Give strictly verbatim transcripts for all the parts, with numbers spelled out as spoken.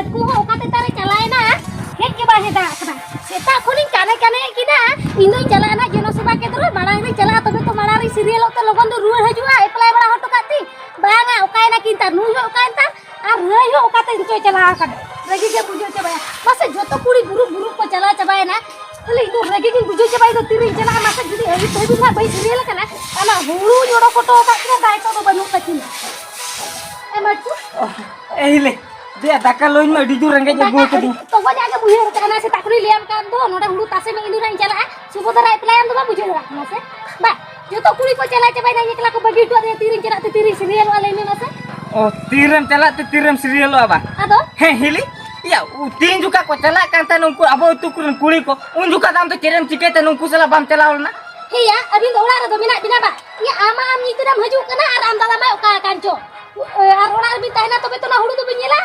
ᱩᱱᱠᱩ ᱦᱚᱸ ᱚᱠᱟ ᱛᱮ ᱛᱟᱨᱮ ᱪᱟᱞᱟᱣᱮᱱᱟ? ᱦᱮᱡ ᱜᱮ ᱵᱟᱭ ᱦᱮᱡ ᱫᱟᱲᱮᱭᱟᱜ ᱠᱟᱱᱟ᱾ ᱥᱮᱛᱟᱜ ᱠᱷᱚᱱᱤᱧ ᱠᱟᱱᱮ ᱠᱟᱱᱮᱭᱮᱫ ᱠᱤᱱᱟ᱾ ᱤᱧ ᱫᱚᱧ ᱪᱟᱞᱟᱜᱼᱟ ᱱᱟᱜ ᱡᱚᱱᱚᱥᱮᱵᱟ ᱠᱮᱱᱫᱨᱚ, ᱢᱟᱲᱟᱝ ᱨᱤᱧ ᱪᱟᱞᱟᱜᱼᱟ, ᱛᱚᱵᱮ ᱛᱚ ᱢᱟᱲᱟᱝ ᱨᱤᱧ ᱥᱤᱨᱤᱭᱟᱞᱚᱜ ᱛᱮ ᱞᱚᱜᱚᱱ ᱫᱚ ᱨᱩᱣᱟᱹᱲ ᱦᱤᱡᱩᱜᱼᱟ᱾ ᱮᱯᱞᱟᱭ ᱵᱟᱲᱟ ᱦᱚᱴᱚ ᱠᱟᱜ ᱛᱤᱧ᱾ ᱵᱟᱝᱟ, ᱚᱠᱟᱭᱮᱱᱟ ᱠᱤᱱ ᱛᱟᱨ? ᱱᱩᱭ ᱦᱚᱸ ᱚᱠᱟᱭᱮᱱ ᱛᱟᱨ? ᱟᱨ ᱱᱩᱭ ᱦᱚᱸ ᱚᱠᱟ ᱛᱮ ᱪᱚᱭ ᱪᱟᱞᱟᱣ ᱟᱠᱟᱱᱟ? ᱨᱟᱹᱜᱤ ᱜᱮ ᱵᱩᱡᱷᱟᱹᱣ ᱪᱟᱵᱟᱭᱟ᱾ ᱢᱟᱥᱮ, ᱡᱚᱛᱚ ᱠᱩᱲᱤ ᱵᱩᱨᱩ ᱵᱩᱨᱩ ᱠᱚ ᱪᱟᱞᱟᱣ ᱪᱟᱵᱟᱭᱮᱱᱟ᱾ ᱠᱷᱟᱹᱞᱤ ᱤᱧ ᱫᱚ ᱨᱟᱹᱜᱤ ᱜᱤᱧ ᱵᱩᱡᱷᱟᱹᱣ ᱪᱟᱵᱟᱭᱮᱫ ᱫᱚ, ᱛᱤᱨᱤᱧ ᱪᱟᱞᱟᱜᱼᱟ? ᱢᱟᱥᱮ, ᱡᱩᱫᱤ ᱟᱹᱭᱩᱵ ᱫᱷᱟᱹᱵᱤᱡ ᱦᱟᱸᱜ ᱵᱟᱹᱧ ᱥᱤᱨᱤᱭᱟᱞ ᱟᱠᱟᱱᱟ, ᱚᱱᱟ ᱦᱩᱲᱩᱧ ᱚᱰᱚᱠ ᱦᱚᱴᱚ ᱟᱠᱟᱫ ᱠᱤᱱᱟ, ᱫᱟᱭᱤᱛᱛᱚ ᱫᱚ ᱵᱟᱹᱱᱩᱜ ᱛᱟᱹᱠᱤᱱᱟ᱾ ᱮ ᱢᱟᱹᱴᱩ᱾ ᱮ ᱦᱤᱞᱤ, ᱫᱮᱭᱟ ᱫᱟᱠᱟ ᱞᱚᱧ ᱢᱮ, ᱟᱹᱰᱤ ᱡᱳᱨ ᱨᱮᱸᱜᱮᱡ ᱮ ᱫᱟᱠᱟ ᱵᱩᱡᱷᱟᱹᱣ ᱠᱤᱫᱤᱧ᱾ ᱛᱚᱜᱚᱡ ᱟᱜ ᱜᱮ ᱩᱭᱦᱟᱹᱨ ᱠᱟᱜᱼᱟ, ᱚᱱᱟ ᱥᱮᱛᱟᱜ ᱠᱷᱚᱱᱤᱧ ᱞᱟᱹᱭᱟᱢ ᱠᱟᱱ ᱫᱚ, ᱱᱚᱰᱮ ᱦᱩᱲᱩ ᱛᱟᱥᱮ ᱢᱮ, ᱤᱧ ᱫᱚ ᱱᱟᱜ ᱤᱧ ᱪᱟᱞᱟᱜᱼᱟ᱾ ᱥᱩᱵᱷᱚᱫᱨᱟ ᱮᱠᱞᱟᱭᱟᱢ ᱫᱚ ᱵᱟᱢ ᱵᱩᱡᱷᱟᱹᱣ ᱫᱟᱲᱮᱭᱟᱜ ᱠᱟᱱᱟ ᱥᱮ? ᱵᱟ, ᱡᱚᱛᱚ ᱠᱩᱲᱤ ᱠᱚ ᱪᱟᱞᱟᱣ ᱪᱟᱵᱟᱭᱮᱱᱟ, ᱤᱧ ᱮᱠᱞᱟ ᱠᱚ ᱵᱟᱹᱜᱤ ᱦᱚᱴᱚ ᱟᱹᱫᱤᱧᱟ, ᱛᱤᱨᱤᱧ ᱪᱟᱞᱟᱜ ᱛᱮ ᱛᱤᱨᱤᱧ ᱥᱤᱨᱤᱭᱟᱞᱚᱜᱼᱟ, ᱞᱟᱹᱭ ᱢᱮ ᱢᱟᱥᱮ? ᱚ, ᱛᱤᱨᱮᱢ ᱪᱟᱞᱟᱜ ᱛᱮ ᱛᱤᱨᱮᱢ ᱥᱤᱨᱤᱭᱟᱞᱚᱜᱼᱟ ᱵᱟ? ᱟᱫᱚ? ᱦᱮᱸ ᱦᱤᱞᱤ, ᱤᱭᱟ, ᱩ, ᱛᱤᱱ ᱡᱚᱠᱷᱟ ᱠᱚ ᱪᱟᱞᱟᱜ ᱠᱟᱱ ᱛᱟᱦᱮᱱ ᱩᱱᱠᱩ ᱟᱵᱚ ᱟᱹᱛᱩ ᱠᱚᱨᱮᱱ ᱠᱩᱲᱤ ᱠᱚ, ᱩᱱ ᱡᱚᱠᱷᱟ ᱫᱚ ᱟᱢ ᱫᱚ ᱪᱮᱫ ᱮᱢ ᱪᱤᱠᱟᱹᱭ ᱛᱟᱦᱮᱱ, ᱩᱱᱠᱩ ᱥᱟᱞᱟᱜ ᱵᱟᱢ ᱪᱟᱞᱟᱣ ᱞᱮᱱᱟ? ᱦᱮᱸᱭᱟ, ᱟᱹᱵᱤᱱ ᱫᱚ ᱚᱲᱟᱜ ᱨᱮᱫᱚ ᱢᱮᱱᱟᱜ ᱵᱤᱱᱟ ᱵᱟ? ᱤᱭᱟᱹ, ᱟᱢ ᱢᱟ ᱟᱢ ᱧᱤᱫᱟᱹ ᱨᱮᱢ ᱦᱤᱡᱩᱜ ᱠᱟᱱᱟ ᱟᱨ ᱟᱢ ᱫᱟᱫᱟ ᱢᱟᱭ ᱚᱠᱟ ᱟᱠᱟᱱ ᱪᱚ᱾ ᱟᱨ ᱚᱲᱟᱜ ᱨᱮᱵᱤᱱ ᱛᱟᱦᱮᱱᱟ ᱛᱚᱵᱮ ᱛᱚ ᱚᱱᱟ ᱦᱩᱲᱩ ᱫᱚᱵᱤᱱ ᱧᱮᱞᱟ᱾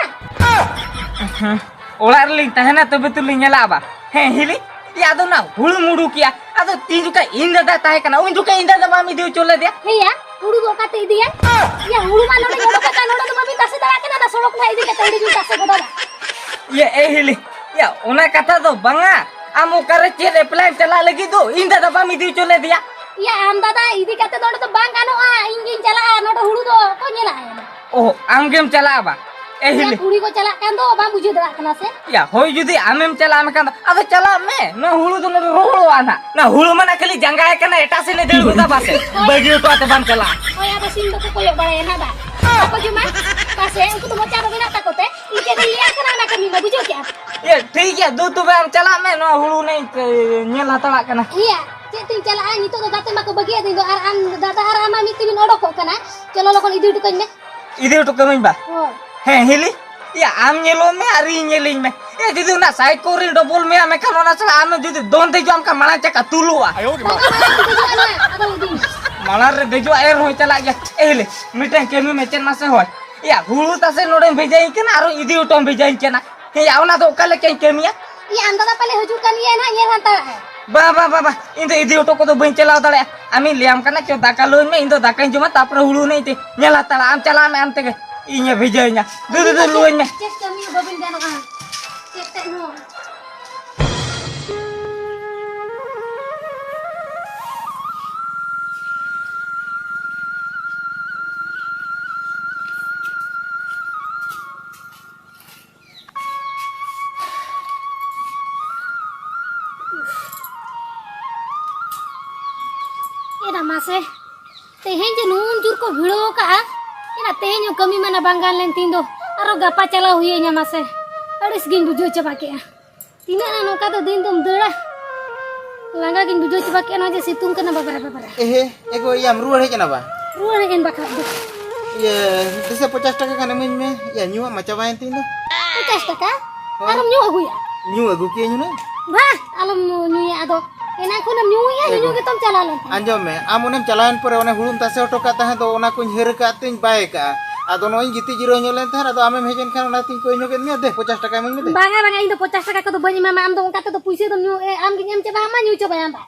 ᱦᱮᱸ, ᱚᱲᱟᱜ ᱨᱮᱞᱤᱧ ᱛᱟᱦᱮᱱᱟ ᱛᱚᱵᱮ ᱛᱚᱞᱤᱧ ᱧᱮᱞᱟ ᱵᱟ᱾ ᱦᱮᱸ ᱦᱤᱞᱤ, ᱤᱭᱟᱹ, ᱟᱫᱚ ᱚᱱᱟ ᱦᱩᱲᱩᱢ ᱩᱰᱩᱠ ᱠᱮᱜᱼᱟ, ᱟᱫᱚ ᱛᱤᱱ ᱡᱚᱠᱷᱟ ᱤᱧ ᱫᱟᱫᱟ ᱛᱟᱦᱮᱸ ᱠᱟᱱᱟ, ᱩᱱ ᱡᱚᱠᱷᱟ ᱤᱧ ᱫᱟᱫᱟ ᱵᱟᱢ ᱤᱫᱤ ᱦᱚᱪᱚ ᱞᱮᱫᱮᱭᱟ? ᱦᱮᱸᱭᱟ, ᱦᱩᱲᱩ ᱫᱚ ᱚᱠᱟᱛᱮ ᱤᱫᱤᱭᱟ? ᱤᱭᱟᱹ, ᱦᱩᱲᱩ ᱢᱟ ᱱᱚᱰᱮ ᱚᱰᱚᱠ ᱟᱠᱟᱱ, ᱱᱚᱰᱮ ᱫᱚ ᱵᱟᱵᱤᱱ ᱛᱟᱥᱮ ᱫᱟᱲᱮᱭᱟᱜ ᱠᱟᱱᱟ, ᱚᱱᱟ ᱥᱚᱲᱚᱠ ᱱᱟᱦᱟᱜ ᱤᱫᱤ ᱠᱟᱛᱮ ᱚᱸᱰᱮ ᱵᱤᱱ ᱛᱟᱥᱮ ᱜᱚᱫᱟ ᱵᱟ᱾ ᱤᱭᱟᱹ, ᱮ ᱦᱤᱞᱤ, ᱤᱭᱟᱹ, ᱚᱱᱟ ᱠᱟᱛᱷᱟ ᱫᱚ ᱵᱟᱝᱟ᱾ ᱟᱢ ᱚᱠᱟᱨᱮ ᱪᱮᱫ ᱮᱯᱞᱟᱭᱮᱢ ᱪᱟᱞᱟᱜ ᱞᱟᱹᱜᱤᱫ ᱫᱚ, ᱤᱧ ᱫᱟᱫᱟ ᱵᱟᱢ ᱤᱫᱤ ᱦᱚᱪᱚ ᱞᱮᱫᱮᱭᱟ? ᱤᱭᱟᱹ, ᱟᱢ ᱫᱟᱫᱟ ᱤᱫᱤ ᱠᱟᱛᱮ ᱫᱚ ᱚᱸᱰᱮ ᱫᱚ ᱵᱟᱝ ᱜᱟᱱᱚᱜᱼᱟ, ᱤᱧ ᱜᱤᱧ ᱪᱟᱞᱟᱜᱼᱟ, ᱱᱚᱰᱮ ᱦᱩᱲᱩ ᱫᱚ ᱚᱠᱚᱭ ᱧᱮᱞᱟ? ᱚ, ᱟᱢ ᱜᱮᱢ ᱪᱟᱞᱟᱜᱼᱟ ᱵᱟ? ᱮ ᱤᱭᱟᱹ, ᱦᱤᱞᱤ᱾ ᱠᱩᱲᱤ ᱠᱚ ᱪᱟᱞᱟᱜ ᱠᱟᱱ ᱫᱚ ᱵᱟᱢ ᱵᱩᱡᱷᱟᱹᱣ ᱫᱟᱲᱮᱭᱟᱜ ᱠᱟᱱᱟ ᱥᱮ? ᱭᱟ, ᱦᱳᱭ, ᱡᱩᱫᱤ ᱟᱢᱮᱢ ᱪᱟᱞᱟᱜᱼᱟ ᱢᱮᱱᱠᱷᱟᱱ ᱫᱚ, ᱟᱫᱚ ᱪᱟᱞᱟᱜ ᱢᱮ, ᱱᱚᱣᱟ ᱦᱩᱲᱩ ᱫᱚ ᱱᱚᱰᱮ ᱨᱚᱦᱚᱲᱚᱜᱼᱟ ᱱᱟᱜ᱾ ᱱᱚᱣᱟ ᱦᱩᱲᱩ ᱢᱟ ᱱᱟᱜ ᱠᱷᱟᱹᱞᱤ ᱡᱟᱸᱜᱟᱭ ᱠᱟᱱᱟ, ᱮᱴᱟᱜ ᱥᱮᱫ ᱮ ᱫᱟᱹᱲ ᱜᱚᱫᱟ ᱵᱟᱥᱮ᱾ ᱦᱳᱭ᱾ ᱵᱟᱹᱜᱤ ᱦᱚᱴᱚ ᱠᱟᱛᱮ ᱵᱟᱢ ᱪᱟᱞᱟᱜᱼᱟ᱾ ᱦᱳᱭ, ᱟᱫᱚ ᱥᱤᱢ ᱫᱚᱠᱚ ᱠᱚᱭᱚᱜ ᱵᱟᱲᱟᱭᱟ ᱱᱟᱜ ᱵᱟ? ᱵᱟᱠᱚ ᱡᱚᱢᱟ? ᱵᱟᱥᱮ, ᱩᱱᱠᱩ ᱫᱚ ᱢᱚᱪᱟ ᱫᱚ ᱢᱮᱱᱟᱜ ᱛᱟᱠᱚ ᱛᱮ, ᱤᱧ ᱪᱮᱫ ᱤᱧ ᱞᱟᱹᱭᱟᱢ ᱠᱟᱱᱟ ᱚᱱᱟ ᱠᱟᱹᱢᱤ ᱢᱟ, ᱵᱩᱡᱷᱟᱹᱣ ᱠᱮᱜᱼᱟᱢ? ᱮ, ᱴᱷᱤᱠ ᱜᱮᱭᱟ, ᱫᱩ ᱛᱚᱵᱮ ᱟᱢ ᱪᱟᱞᱟᱜ ᱢᱮ, ᱱᱚᱣᱟ ᱦᱩᱲᱩ ᱱᱟᱜ ᱤᱧ, ᱮ, ᱧᱮᱞ ᱦᱟᱛᱟᱲᱟᱜ ᱠᱟᱱᱟ᱾ ᱤᱭᱟ, ᱪᱮᱫ ᱛᱤᱧ ᱪᱟᱞᱟᱜᱼᱟ, ᱱᱤᱛᱚᱜ ᱫᱚ ᱜᱟᱛᱮ ᱢᱟᱠᱚ ᱵᱟᱹᱜᱤᱭᱟᱫᱤᱧ ᱫᱚ, ᱟᱨ ᱟᱢ ᱫᱟᱫᱟ ᱟᱨ ᱟᱢ ᱢᱟ ᱢᱤᱫ ᱛᱮᱵᱤᱱ ᱚᱰᱚᱠᱚᱜ ᱠᱟᱱᱟ, ᱪᱚᱞᱚ ᱞᱚᱜᱚᱱ ᱤᱫᱤ ᱦᱚᱴᱚ ᱠᱟᱹᱧ ᱢᱮ᱾ ᱤᱫᱤ ᱦᱚᱴᱚ ᱠᱟᱹᱢᱟᱹᱧ ᱵᱟ? ᱦᱳᱭ᱾ ᱦᱮᱸ, ᱦᱤᱞᱤ, ᱤᱭᱟ, ᱟᱢ ᱧᱮᱞᱚᱜ ᱢᱮ ᱟᱨ ᱤᱧ ᱧᱮᱞᱤᱧ ᱢᱮ᱾ ᱮ, ᱡᱩᱫᱤ ᱚᱱᱟ ᱥᱟᱭᱠᱚᱞ ᱨᱤᱧ ᱰᱚᱵᱚᱞ ᱢᱮᱭᱟ, ᱢᱮᱱᱠᱷᱟᱱ ᱚᱱᱟ ᱥᱟᱞᱟᱜ ᱟᱢ ᱡᱩᱫᱤ ᱫᱚᱱ ᱫᱮᱡᱚᱜ ᱟᱢ ᱠᱷᱟᱱ ᱢᱟᱲᱟᱝ ᱪᱟᱠᱟ ᱛᱩᱞᱩᱜᱼᱟ᱾ ᱵᱟᱵᱟ, ᱢᱟᱲᱟᱝ ᱤᱧ ᱫᱮᱡᱚᱜᱼᱟ ᱱᱟᱦᱟᱜ, ᱟᱫᱚ ᱤᱫᱤᱧ ᱢᱮ᱾ ᱢᱟᱲᱟᱝ ᱨᱮ ᱫᱮᱡᱚᱜ ᱮᱱ ᱨᱮᱦᱚᱸ ᱪᱟᱞᱟᱜ ᱜᱮᱭᱟ᱾ ᱮ, ᱦᱤᱞᱤ, ᱢᱤᱫᱴᱟᱝ ᱠᱟᱹᱢᱤ ᱢᱮ, ᱪᱮᱫ ᱢᱟᱥᱮ ᱦᱚᱭ? ᱤᱭᱟ, ᱦᱩᱲᱩ ᱛᱟᱥᱮ ᱱᱚᱰᱮᱢ ᱵᱷᱮᱡᱟᱭᱤᱧ ᱠᱟᱱᱟ, ᱟᱨᱚ ᱤᱫᱤ ᱦᱚᱴᱚᱢ ᱵᱷᱮᱡᱟᱭᱤᱧ ᱠᱟᱱᱟ᱾ ᱦᱮᱸᱭᱟ, ᱚᱱᱟ ᱫᱚ ᱚᱠᱟ ᱞᱮᱠᱟᱧ ᱠᱟᱹᱢᱤᱭᱟ? ᱤᱭᱟ, ᱟᱢ ᱫᱟᱫᱟ ᱯᱟᱞᱮ ᱦᱤᱡᱩᱜ ᱠᱟᱱ ᱜᱮᱭᱟᱭ ᱱᱟᱦᱟᱜ, ᱧᱮᱞ ᱦᱟᱛᱟᱲᱟᱜ ᱟᱭ᱾ ᱵᱟ, ᱵᱟ, ᱵᱟ, ᱵᱟ, ᱤᱧ ᱫᱚ ᱤᱫᱤ ᱦᱚᱴᱚ ᱠᱚᱫᱚ ᱵᱟᱹᱧ ᱪᱟᱞᱟᱣ ᱫᱟᱲᱮᱭᱟᱜᱼᱟ᱾ ᱟᱢᱤᱧ ᱞᱟᱹᱭᱟᱢ ᱠᱟᱱᱟ, ᱪᱚ ᱫᱟᱠᱟ ᱞᱩᱧ ᱢᱮ, ᱤᱧ ᱫᱚ ᱫᱟᱠᱟᱧ ᱡᱚᱢᱟ, ᱛᱟᱨᱯᱚᱨᱮ ᱦᱩᱲᱩ ᱦᱩᱱᱟᱹᱧ ᱤᱫᱤ᱾ ᱧᱮᱞ ᱦᱟᱛᱟᱲᱟ, ᱟᱢ ᱪᱟᱞᱟᱜ ᱢᱮ ᱟᱢ ᱛᱮᱜᱮ᱾ ᱤᱧᱮ ᱵᱷᱮᱡᱟᱭᱤᱧᱟ᱾ ᱫᱩ, ᱫᱩ, ᱫᱩ, ᱨᱩᱣᱟᱹᱧ ᱢᱮ᱾ ᱪᱮᱫ ᱠᱟᱹᱢᱤ ᱦᱚᱸ ᱵᱟᱵᱤᱱ ᱜᱟᱱᱚᱜᱼᱟ᱾ ᱪᱮᱫ ᱛᱮᱫ ᱦᱚᱸ᱾ ᱮᱨᱟ ᱢᱟᱥᱮ, ᱛᱮᱦᱮᱧ ᱡᱮ ᱱᱩᱱ ᱡᱳᱨ ᱠᱚ ᱵᱷᱤᱲᱟᱹᱣ ᱟᱠᱟᱜᱼᱟ, ᱮᱨᱟ ᱛᱮᱦᱮᱧ ᱦᱚᱸ ᱠᱟᱹᱢᱤ ᱢᱟᱱᱟ ᱵᱟᱝ ᱜᱟᱱ ᱞᱮᱱ ᱛᱤᱧ ᱫᱚ, ᱟᱨᱚ ᱜᱟᱯᱟ ᱪᱟᱞᱟᱣ ᱦᱩᱭᱟᱹᱧᱟ ᱢᱟᱥᱮ᱾ ᱟᱹᱲᱤᱥ ᱜᱤᱧ ᱵᱩᱡᱷᱟᱹᱣ ᱪᱟᱵᱟ ᱠᱮᱜᱼᱟ᱾ ᱛᱤᱱᱟᱹᱜ ᱱᱟ ᱱᱚᱝᱠᱟ ᱫᱚ ᱫᱤᱱ ᱫᱚᱢ ᱫᱟᱹᱲᱟ? ᱞᱟᱸᱜᱟ ᱜᱤᱧ ᱵᱩᱡᱷᱟᱹᱣ ᱪᱟᱵᱟ ᱠᱮᱜᱼᱟ ᱱᱚᱣᱟ ᱡᱮ ᱥᱤᱛᱩᱝ ᱠᱟᱱᱟ, ᱵᱟᱵᱟᱨᱮ, ᱵᱟᱵᱟᱨᱮ᱾ ᱮᱦᱮ, ᱮᱜᱳ, ᱤᱭᱟᱹᱢ ᱨᱩᱣᱟᱹᱲ ᱦᱮᱡ ᱮᱱᱟ ᱵᱟ? ᱨᱩᱣᱟᱹᱲ ᱦᱮᱡ ᱮᱱ ᱵᱟᱠᱷᱟᱱ ᱫᱚ᱾ ᱤᱭᱟᱹ, ᱫᱮᱥᱮ ᱯᱚᱪᱟᱥ ᱴᱟᱠᱟ ᱜᱟᱱ ᱤᱢᱟᱹᱧ ᱢᱮ᱾ ᱤᱭᱟᱹ, ᱧᱩᱣᱟᱜ ᱢᱟ ᱪᱟᱵᱟᱭᱮᱱ ᱛᱤᱧ ᱫᱚ᱾ ᱯᱚᱪᱟᱥ ᱴᱟᱠᱟ? ᱦᱳᱭ᱾ ᱟᱨᱮᱢ ᱧᱩ ᱟᱹᱜᱩᱭᱟ? ᱧᱩ ᱟᱹᱜᱩ ᱠᱤᱭᱟᱹᱧ ᱦᱩᱱᱟᱹᱝ᱾ ᱵᱟ, ᱟᱞᱚᱢ ᱧᱩ-, ᱧᱩᱭᱟ ᱟᱫᱚ᱾ ᱮᱱᱟᱝ ᱠᱷᱚᱱᱮᱢ ᱧᱩᱭᱮᱫᱼᱟ, ᱮᱜᱳ, ᱧᱩ ᱜᱮᱛᱚᱢ ᱪᱟᱞᱟᱣ ᱞᱮᱱ ᱛᱟᱦᱮᱸᱫ᱾ ᱟᱸᱡᱚᱢ ᱢᱮ, ᱟᱢ ᱚᱱᱮᱢ ᱪᱟᱞᱟᱣᱮᱱ ᱯᱚᱨᱮ ᱚᱱᱮ ᱦᱩᱲᱩᱢ ᱛᱟᱥᱮ ᱦᱚᱴᱚ ᱠᱟᱜ ᱛᱟᱦᱮᱸᱫ ᱫᱚ, ᱚᱱᱟ ᱠᱚᱧ ᱦᱟᱹᱨ ᱟᱠᱟᱫ ᱛᱤᱧ ᱵᱟᱭ ᱟᱠᱟᱜᱼᱟ᱾ ᱟᱫᱚ ᱱᱚᱜᱼᱚᱭ ᱤᱧ ᱜᱤᱛᱤᱡ ᱡᱤᱨᱟᱹᱣ ᱧᱚᱜ ᱞᱮᱱ ᱛᱟᱦᱮᱸᱫ, ᱟᱫᱚ ᱟᱢᱮᱢ ᱦᱮᱡ ᱮᱱ ᱠᱷᱟᱱ ᱚᱱᱟᱛᱤᱧ ᱠᱚᱭ ᱧᱚᱜᱮᱫ ᱢᱮᱭᱟ, ᱫᱮ, ᱯᱚᱪᱟᱥ ᱴᱟᱠᱟ ᱤᱢᱟᱹᱧ ᱢᱮ, ᱫᱮ᱾ ᱵᱟᱝᱟ, ᱵᱟᱝᱟ, ᱤᱧ ᱫᱚ ᱯᱚᱪᱟᱥ ᱴᱟᱠᱟ ᱠᱚᱫᱚ ᱵᱟᱹᱧ ᱮᱢᱟᱢᱟ, ᱟᱢ ᱫᱚ ᱚᱱᱠᱟ ᱛᱮᱫᱚ ᱯᱩᱭᱥᱟᱹ ᱫᱚᱢ ᱧᱩ, ᱮ, ᱟᱢ ᱜᱮᱧ ᱮᱢ ᱪᱟᱵᱟᱣᱟᱢᱟ, ᱧᱩ ᱪᱟᱵᱟᱭᱟᱢ ᱵᱟ᱾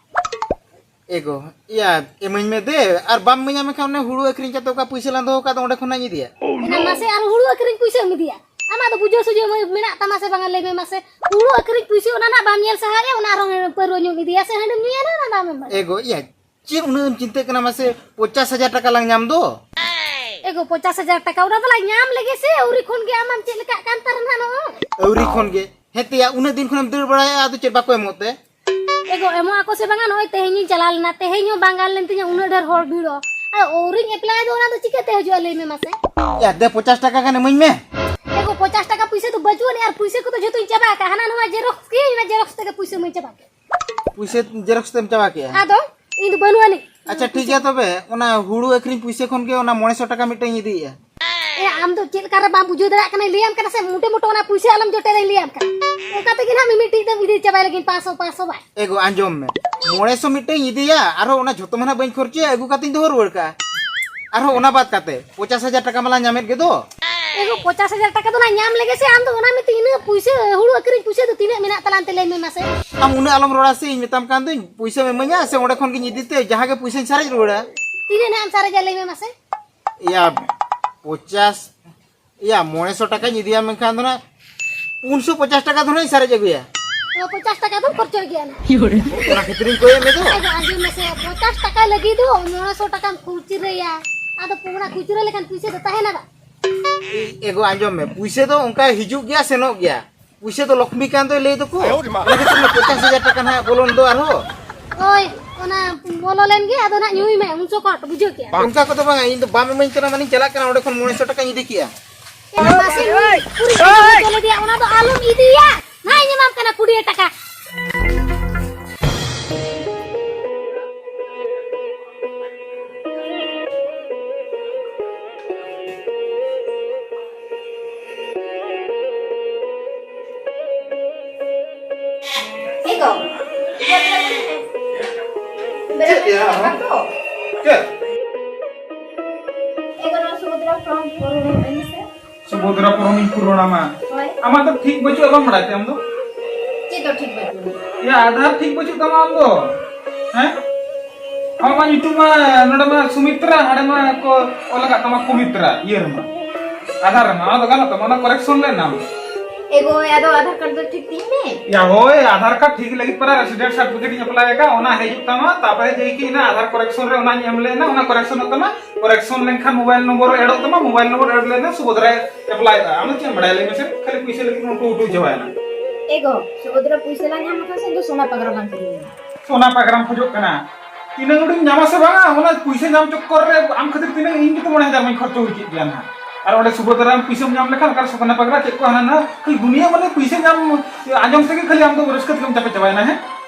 ᱮᱜᱳ, ᱤᱭᱟᱹ, ᱤᱢᱟᱹᱧ ᱢᱮ ᱫᱮ, ᱟᱨ ᱵᱟᱢ ᱤᱢᱟᱹᱧᱟ ᱢᱮᱱᱠᱷᱟᱱ ᱚᱱᱮ ᱦᱩᱲᱩ ᱟᱹᱠᱷᱨᱤᱧ ᱠᱟᱛᱮ ᱚᱠᱟ ᱯᱩᱭᱥᱟᱹ ᱞᱟᱝ ᱫᱚᱦᱚ ᱠᱟᱜ ᱫᱚ ᱚᱸᱰᱮ ᱠᱷᱚᱱᱟᱜ ᱤᱧ ᱤᱫᱤᱭᱟ᱾ ᱮᱱᱟ ᱢᱟᱥᱮ, ᱟᱨ ᱦᱩᱲᱩ ᱟᱹᱠᱷᱨᱤᱧ ᱯᱩᱭᱥᱟᱹᱢ ᱤᱫᱤᱭᱟ? ᱟᱢᱟᱜ ᱫᱚ ᱵᱩᱡᱷᱟᱹᱣ ᱥᱩᱡᱷᱟᱹᱣ ᱢᱮ-, ᱢᱮᱱᱟᱜ ᱛᱟᱢᱟ ᱥᱮ ᱵᱟᱝᱟ ᱞᱟᱹᱭ ᱢᱮ ᱢᱟᱥᱮ? ᱦᱩᱲᱩ ᱟᱹᱠᱷᱨᱤᱧ ᱯᱩᱭᱥᱟᱹ ᱚᱱᱟ ᱱᱟᱜ ᱵᱟᱢ ᱧᱮᱞ ᱥᱟᱦᱟᱭᱟ, ᱚᱱᱟ ᱟᱨᱦᱚᱸ ᱯᱟᱹᱨᱣᱟᱹ ᱧᱩᱢ ᱤᱫᱤᱭᱟ ᱥᱮ ᱦᱟᱺᱰᱤᱢ ᱧᱩᱭᱟ, ᱚᱱᱟ ᱨᱮᱱᱟᱜ ᱵᱟᱢ ᱮᱢᱟ᱾ ᱮᱜᱳ, ᱤᱭᱟᱹ, ᱪᱮᱫ ᱩᱱᱟᱹᱜ ᱮᱢ ᱪᱤᱱᱛᱟᱹᱜ ᱠᱟᱱᱟ ᱢᱟᱥᱮ? ᱯᱚᱧᱪᱟᱥ ᱦᱟᱡᱟᱨ ᱴᱟᱠᱟ ᱞᱟᱝ ᱧᱟᱢ ᱫᱚ᱾ ᱮᱜᱳ, ᱯᱚᱧᱪᱟᱥ ᱦᱟᱡᱟᱨ ᱴᱟᱠᱟ, ᱚᱱᱟ ᱫᱚᱞᱟᱝ ᱧᱟᱢ ᱞᱮᱜᱮ ᱥᱮ, ᱟᱹᱣᱨᱤ ᱠᱷᱚᱱ ᱜᱮ ᱟᱢᱮᱢ ᱪᱮᱫ ᱞᱮᱠᱟᱜ ᱠᱟᱱ ᱛᱟᱨᱟ ᱱᱟᱜ ᱱᱚᱜᱼᱚᱭ᱾ ᱟᱹᱣᱨᱤ ᱠᱷᱚᱱ ᱜᱮ? ᱦᱮᱸ ᱛᱮᱭᱟ, ᱩᱱᱟᱹᱜ ᱫᱤᱱ ᱠᱷᱚᱱᱮᱢ ᱫᱟᱹᱲ ᱵᱟᱲᱟᱭᱟ, ᱟᱫᱚ ᱪᱮᱫ ᱵᱟᱠᱚ ᱮᱢᱚᱜ ᱛᱮ? ᱮᱜᱳ, ᱮᱢᱚᱜ ᱟᱠᱚ ᱥᱮ ᱵᱟᱝᱟ, ᱱᱚᱜᱼᱚᱭ ᱛᱮᱦᱮᱧᱤᱧ ᱪᱟᱞᱟᱣ ᱞᱮᱱᱟ, ᱛᱮᱦᱮᱧ ᱦᱚᱸ ᱵᱟᱝ ᱜᱟᱱ ᱞᱮᱱ ᱛᱤᱧᱟ, ᱩᱱᱟᱹᱜ ᱰᱷᱮᱨ ᱦᱚᱲ ᱵᱷᱤᱲᱚᱜ᱾ ᱟᱨ ᱟᱹᱣᱨᱤᱧ ᱮᱯᱞᱟᱭ ᱫᱚ, ᱚᱱᱟ ᱫᱚ ᱪᱤᱠᱟᱹᱛᱮ ᱦᱤᱡᱩᱜᱼᱟ, ᱞᱟᱹᱭ ᱢᱮ ᱢᱟᱥᱮ? ᱭᱟ, ᱫᱮ, ᱯᱚᱧᱪᱟᱥ ᱴᱟᱠᱟ ᱜᱟᱱ ᱤᱢᱟᱹᱧ ᱢᱮ᱾ ᱮᱜᱳ, ᱯᱚᱧᱪᱟᱥ ᱴᱟᱠᱟ ᱯᱩᱭᱥᱟᱹ ᱫᱚ ᱵᱟᱹᱪᱩᱜ ᱟᱹᱱᱤᱡ, ᱟᱨ ᱯᱩᱭᱥᱟᱹ ᱠᱚᱫᱚ ᱡᱷᱚᱛᱚᱧ ᱪᱟᱵᱟ ᱟᱠᱟᱫ᱾ ᱦᱟᱱᱟ ᱱᱚᱣᱟ ᱡᱮᱨᱚᱠᱥ ᱠᱤᱭᱟᱹᱧ, ᱚᱱᱟ ᱡᱮᱨᱚᱠᱥ ᱛᱮᱜᱮ ᱯᱩᱭᱥᱟᱹ ᱢᱟᱹᱧ ᱪᱟᱵᱟ ᱠᱮᱫ᱾ ᱯᱩᱭᱥᱟᱹ ᱡᱮᱨᱚᱠᱥ ᱛᱮᱢ ᱪᱟᱵᱟ ᱠᱮᱜᱼᱟ? ᱟᱫᱚ ᱤᱧ ᱫᱚ ᱵᱟᱹᱱᱩᱜ ᱟᱹᱱᱤᱡ᱾ ᱟᱪᱪᱷᱟ, ᱴᱷᱤᱠ ᱜᱮᱭᱟ, ᱛᱚᱵᱮ ᱚᱱᱟ ᱦᱩᱲᱩ ᱟᱹᱠᱷᱨᱤᱧ ᱯᱩᱭᱥᱟᱹ ᱠᱷᱚᱱ ᱜᱮ ᱚᱱᱟ ᱢᱚᱬᱮ ᱥᱚ ᱴᱟᱠᱟ ᱢᱤᱫᱴᱟᱝ ᱤᱧ ᱤᱫᱤᱭᱮᱜᱼᱟ᱾ ᱮ, ᱟᱢ ᱫᱚ ᱪᱮᱫ ᱞᱮᱠᱟ ᱨᱮ ᱵᱟᱢ ᱵᱩᱡᱷᱟᱹᱣ ᱫᱟᱲᱮᱭᱟᱜ ᱠᱟᱱᱟ, ᱞᱟᱹᱭᱟᱢ ᱠᱟᱱᱟ ᱥᱮ, ᱢᱚᱴᱮ ᱢᱚᱴᱮ ᱚᱱᱟ ᱯᱩᱭᱥᱟᱹ ᱟᱞᱚᱢ ᱡᱚᱴᱮᱫ ᱟᱹᱧ, ᱞᱟᱹᱭᱟᱢ ᱠᱟᱱᱟ᱾ ᱚᱱᱠᱟ ᱛᱮᱜᱮ ᱱᱟᱦᱟᱜ ᱢᱤᱢᱤᱫᱴᱤᱡ ᱫᱚᱢ ᱤᱫᱤ ᱪᱟᱵᱟᱭ ᱞᱟᱹᱜᱤᱫ ᱯᱟᱸᱪᱥᱚ, ᱯᱟᱸᱪᱥᱚ ᱵᱟᱭ᱾ ᱮᱜᱳ, ᱟᱸᱡᱚᱢ ᱢᱮ, ᱢᱚᱬᱮ ᱥᱚ ᱢᱤᱫᱴᱟᱝ ᱤᱧ ᱤᱫᱤᱭᱟ, ᱟᱨᱦᱚᱸ ᱚᱱᱟ ᱡᱷᱚᱛᱚ ᱢᱟ ᱱᱟᱦᱟᱜ ᱵᱟᱹᱧ ᱠᱷᱚᱨᱪᱟᱭᱟ, ᱟᱹᱜᱩ ᱠᱟᱛᱮᱧ ᱫᱚᱦᱚ ᱨᱩᱣᱟᱹᱲ ᱠᱟᱜᱼᱟ᱾ ᱟᱨᱦᱚᱸ ᱚᱱᱟ ᱵᱟᱫ ᱠᱟᱛᱮ ᱯᱚᱧᱪᱟᱥ ᱦᱟᱡᱟᱨ ᱴᱟᱠᱟ ᱢᱟᱞᱟᱝ ᱧᱟᱢᱮᱫ ᱜᱮ ᱫᱚ᱾ ᱮᱜᱳ, ᱯᱚᱧᱪᱟᱥ ᱦᱟᱡᱟᱨ ᱴᱟᱠᱟ ᱫᱚ ᱱᱟᱦᱟᱜ ᱧᱟᱢ ᱞᱮᱜᱮ ᱥᱮ, ᱟᱢ ᱫᱚ ᱚᱱᱟ ᱢᱤᱫᱴᱤᱡ ᱤᱱᱟᱹ ᱯᱩᱭᱥᱟᱹ, ᱦᱩᱲᱩ ᱟᱹᱠᱷᱨᱤᱧ ᱯᱩᱭᱥᱟᱹ ᱫᱚ ᱛᱤᱱᱟᱹᱜ ᱢᱮᱱᱟᱜ ᱛᱟᱞᱟᱝ ᱛᱮ ᱞᱟᱹᱭ ᱢᱮ ᱢᱟᱥᱮ? ᱟᱢ ᱩᱱᱟᱹᱜ ᱟᱞᱚᱢ ᱨᱚᱲᱟ ᱥᱮ, ᱤᱧ ᱢᱮᱛᱟᱢ ᱠᱟᱱ ᱫᱩᱧ, ᱯᱩᱭᱥᱟᱹᱢ ᱤᱢᱟᱹᱧᱟ ᱥᱮ ᱚᱸᱰᱮ ᱠᱷᱚᱱ ᱜᱤᱧ ᱤᱫᱤ ᱛᱮ ᱡᱟᱦᱟᱸ ᱜᱮ ᱯᱩᱭᱥᱟᱹᱧ ᱥᱟᱨᱮᱡ ᱨᱩᱣᱟᱹᱲᱟ᱾ ᱛᱤᱱᱟᱹᱜ ᱱᱟᱦᱟᱜ ᱮᱢ ᱥᱟᱨᱮᱡᱟ ᱞᱟᱹᱭ ᱢᱮ ᱢᱟᱥᱮ? ᱭᱟ, ᱯᱚᱧᱪᱟᱥ, ᱮᱭᱟ, ᱢᱚᱬᱮ ᱥᱚ ᱴᱟᱠᱟᱧ ᱤᱫᱤᱭᱟ, ᱢᱮᱱᱠᱷᱟᱱ ᱫᱚ ᱱᱟᱜ ᱯᱩᱱ ᱥᱚ ᱯᱚᱪᱟᱥ ᱴᱟᱠᱟ ᱫᱚ ᱱᱟᱜ ᱤᱧ ᱥᱟᱨᱮᱡ ᱟᱹᱜᱩᱭᱟ᱾ ᱚ, ᱯᱚᱪᱟᱥ ᱴᱟᱠᱟ ᱫᱚᱢ ᱠᱷᱚᱨᱪᱚᱭ ᱜᱮᱭᱟ ᱱᱟᱜ᱾ ᱚᱱᱟ ᱠᱷᱟᱹᱛᱤᱨᱤᱧ ᱠᱚᱭᱮᱫ ᱢᱮ ᱫᱚ᱾ ᱟᱫᱚ ᱟᱸᱡᱚᱢ ᱢᱮᱥᱮ, ᱯᱚᱪᱟᱥ ᱴᱟᱠᱟ ᱞᱟᱹᱜᱤᱫ ᱫᱚ ᱢᱚᱬᱮ ᱥᱚ ᱴᱟᱠᱟᱢ ᱠᱷᱩᱪᱨᱟᱹᱭᱟ᱾ ᱟᱫᱚ ᱚᱱᱟ ᱠᱷᱩᱪᱨᱟᱹ ᱞᱮᱠᱷᱟᱱ ᱯᱩᱭᱥᱟᱹ ᱫᱚ ᱛᱟᱦᱮᱱᱟ ᱵᱟᱝ? ᱮ-, ᱮᱜᱳ, ᱟᱸᱡᱚᱢ ᱢᱮ, ᱯᱩᱭᱥᱟᱹ ᱫᱚ ᱚᱱᱠᱟ ᱦᱤᱡᱩᱜ ᱜᱮᱭᱟ, ᱥᱮᱱᱚᱜ ᱜᱮᱭᱟ᱾ ᱯᱩᱭᱥᱟᱹ ᱫᱚ ᱞᱚᱠᱷᱢᱤ ᱠᱟᱱ ᱫᱚᱭ ᱞᱟᱹᱭ ᱫᱚᱠᱚ᱾ ᱟᱭᱳ ᱨᱮ ᱢᱟ᱾ ᱚᱱᱟ ᱠᱷᱟᱹᱛᱤᱨ ᱢᱟ ᱯᱚᱪᱟᱥ ᱦᱟᱡᱟᱨ ᱴᱟᱠᱟ ᱱᱟᱦᱟᱜ ᱵᱚᱞᱚᱱ ᱫᱚ ᱟᱨᱦᱚᱸ᱾ ᱦᱳᱭ, ᱚᱱᱟ ᱵᱚᱞᱚ ᱞᱮᱱ ᱜᱮ, ᱟᱫᱚ ᱱᱟᱦᱟᱜ ᱧᱩᱭ ᱢᱮ, ᱩᱱ ᱥᱚᱠᱚᱴ, ᱵᱩᱡᱷᱟᱹᱣ ᱠᱮᱜᱼᱟ? ᱚᱱᱠᱟ ᱠᱚᱫᱚ ᱵᱟᱝᱟ, ᱤᱧ ᱫᱚ ᱵᱟᱢ ᱤᱢᱟᱹᱧ ᱠᱟᱱᱟ, ᱢᱟᱱᱮᱧ ᱪᱟᱞᱟᱜ ᱠᱟᱱᱟ, ᱚᱸᱰᱮ ᱠᱷᱚᱱ ᱢᱚᱬᱮ ᱥᱚ ᱴᱟᱠᱟᱧ ᱤᱫᱤ ᱠᱮᱜᱼᱟ᱾ ᱮ ᱢᱟᱥᱮ, ᱱᱩᱭ ᱠᱩᱲᱤ ᱜᱤᱫᱽᱨᱟᱹ ᱪᱚᱞᱮ ᱫᱤᱭᱟ, ᱚᱱᱟ ᱫᱚ ᱟᱞᱚᱢ ᱤᱫᱤᱭᱟ᱾ ᱱᱟᱦᱟᱜ ᱤᱧ ᱮᱢᱟᱢ ᱠᱟᱱᱟ ᱠᱩᱲᱤ ᱴᱟᱠᱟ᱾ ᱮ ᱜᱚ, ᱪᱮᱫ ᱭᱟ? ᱪᱮᱫ? ᱮ ᱜᱚ, ᱱᱚᱣᱟ ᱥᱩᱵᱷᱚᱫᱨᱟ ᱯᱷᱨᱚᱢ ᱯᱩᱨᱚᱱ ᱟᱹᱧ ᱢᱮᱥᱮ᱾ ᱥᱩᱵᱷᱚᱫᱨᱟ ᱯᱷᱨᱚᱢ ᱤᱧ ᱯᱩᱨᱚᱱ ᱟᱢᱟ? ᱦᱳᱭ᱾ ᱟᱢᱟᱜ ᱫᱚ ᱴᱷᱤᱠ ᱵᱟᱹᱪᱩᱜᱼᱟ, ᱵᱟᱢ ᱵᱟᱲᱟᱭ ᱛᱮ ᱟᱢ ᱫᱚ? ᱪᱮᱫ ᱫᱚ ᱴᱷᱤᱠ ᱵᱟᱹᱪᱩᱜᱼᱟ? ᱭᱟ, ᱟᱫᱷᱟᱨ ᱴᱷᱤᱠ ᱵᱟᱹᱪᱩᱜ ᱛᱟᱢᱟ ᱟᱢ ᱫᱚ, ᱦᱮᱸ? ᱟᱢᱟᱜ ᱢᱟ ᱧᱩᱛᱩᱢ ᱢᱟ ᱱᱚᱰᱮ ᱢᱟ ᱥᱩᱢᱤᱛᱨᱟ, ᱦᱟᱸᱰᱮ ᱢᱟ ᱠᱚ ᱚᱞ ᱟᱠᱟᱫ ᱛᱟᱢᱟ ᱯᱚᱵᱤᱛᱨᱟ, ᱤᱭᱟᱹ ᱨᱮᱢᱟ, ᱟᱫᱷᱟᱨ ᱨᱮᱢᱟ᱾ ᱚᱱᱟ ᱫᱚ ᱜᱟᱱᱚᱜ ᱛᱟᱢᱟ, ᱚᱱᱟ correction ᱞᱮᱱ ᱟᱢ᱾ ᱮ ᱜᱚ, ᱟᱫᱚ ᱟᱫᱷᱟᱨ ᱠᱟᱨᱰ ᱫᱚ ᱴᱷᱤᱠ ᱛᱤᱧ ᱢᱮ᱾ ᱭᱟ, ᱦᱳᱭ, ᱟᱫᱷᱟᱨ ᱠᱟᱨᱰ ᱴᱷᱤᱠ ᱞᱟᱹᱜᱤᱫ ᱯᱟᱨᱟ resident certificate ᱤᱧ apply ᱟᱠᱟᱫ, ᱚᱱᱟ ᱦᱤᱡᱩᱜ ᱛᱟᱢᱟ, ᱛᱟᱯᱚᱨᱮ ᱡᱮ ᱠᱤ ᱚᱱᱟ ᱟᱫᱷᱟᱨ correction ᱨᱮ ᱚᱱᱟᱧ ᱮᱢ ᱞᱮᱱᱟ, ᱚᱱᱟ correctionᱚᱜ ᱛᱟᱢᱟ, correction ᱞᱮᱱᱠᱷᱟᱱ mobile number addᱚᱜ ᱛᱟᱢᱟ, mobile number add ᱞᱮᱱᱟ ᱥᱩᱵᱷᱚᱫᱨᱟᱭ applyᱚᱜᱼᱟ᱾ ᱟᱢ ᱫᱚ ᱪᱮᱫ ᱮᱢ ᱵᱟᱲᱟᱭᱟ ᱞᱟᱹᱭ ᱢᱮᱥᱮ? ᱠᱷᱟᱹᱞᱤ ᱯᱩᱭᱥᱟᱹ ᱞᱟᱹᱜᱤᱫ ᱩᱴᱩ ᱩᱴᱩ ᱪᱟᱵᱟᱭᱮᱱᱟ᱾ ᱮ ᱜᱚ, ᱥᱩᱵᱷᱚᱫᱨᱟ ᱯᱩᱭᱥᱟᱹ ᱞᱟᱝ ᱧᱟᱢ ᱞᱮᱠᱷᱟᱱ ᱥᱮ ᱤᱧ ᱫᱚ ᱥᱚᱱᱟ ᱯᱟᱜᱽᱨᱟ ᱞᱟᱝ ᱠᱤᱨᱤᱧᱟ᱾ ᱥᱚᱱᱟ ᱯᱟᱜᱽᱨᱟᱢ ᱠᱷᱚᱡᱚᱜ ᱠᱟᱱᱟ? ᱛᱤᱱᱟᱹᱜ ᱩᱰᱤᱧ ᱧᱟᱢᱟ ᱥᱮ ᱵᱟᱝᱟ, ᱚᱱᱟ ᱯᱩᱭᱥᱟᱹ ᱧᱟᱢ ᱪᱚᱠᱠᱚᱨ ᱨᱮ ᱟᱢ ᱠᱷᱟᱹᱛᱤᱨ ᱛᱤᱱᱟᱹᱜ ᱤᱧ ᱜᱮᱛᱚ ᱢᱚᱬᱮ ᱦᱟᱡᱟᱨ ᱢᱟᱧ ᱠᱷᱚᱨᱪᱚ ᱦᱚᱪᱚᱭᱮᱫ ᱜᱮᱭᱟ ᱱᱟᱦᱟᱜ᱾ ᱟᱨ ᱚᱸᱰᱮ ᱥᱩᱵᱷᱚᱫᱨᱟᱢ ᱯᱩᱭᱥᱟᱹᱢ ᱧᱟᱢ ᱞᱮᱠᱷᱟᱱ ᱚᱠᱟᱨᱮ ᱥᱚᱱᱟ ᱯᱟᱜᱽᱨᱟ ᱪᱮᱫ ᱠᱚ ᱦᱟᱱᱟ ᱱᱟᱣᱟ, ᱠᱷᱟᱹᱞᱤ ᱫᱩᱱᱤᱭᱟᱹ ᱢᱟᱱᱮ ᱯᱩᱭᱥᱟᱹ ᱧᱟᱢ ᱟᱸᱡᱚᱢ ᱛᱮᱜᱮ ᱠᱷᱟᱹᱞᱤ ᱟᱢ ᱫᱚ ᱨᱟᱹᱥᱠᱟᱹ ᱛᱮᱜᱮᱢ ᱪᱟᱯᱮ ᱪᱟᱵᱟᱭᱮᱱᱟ, ᱦᱮᱸ?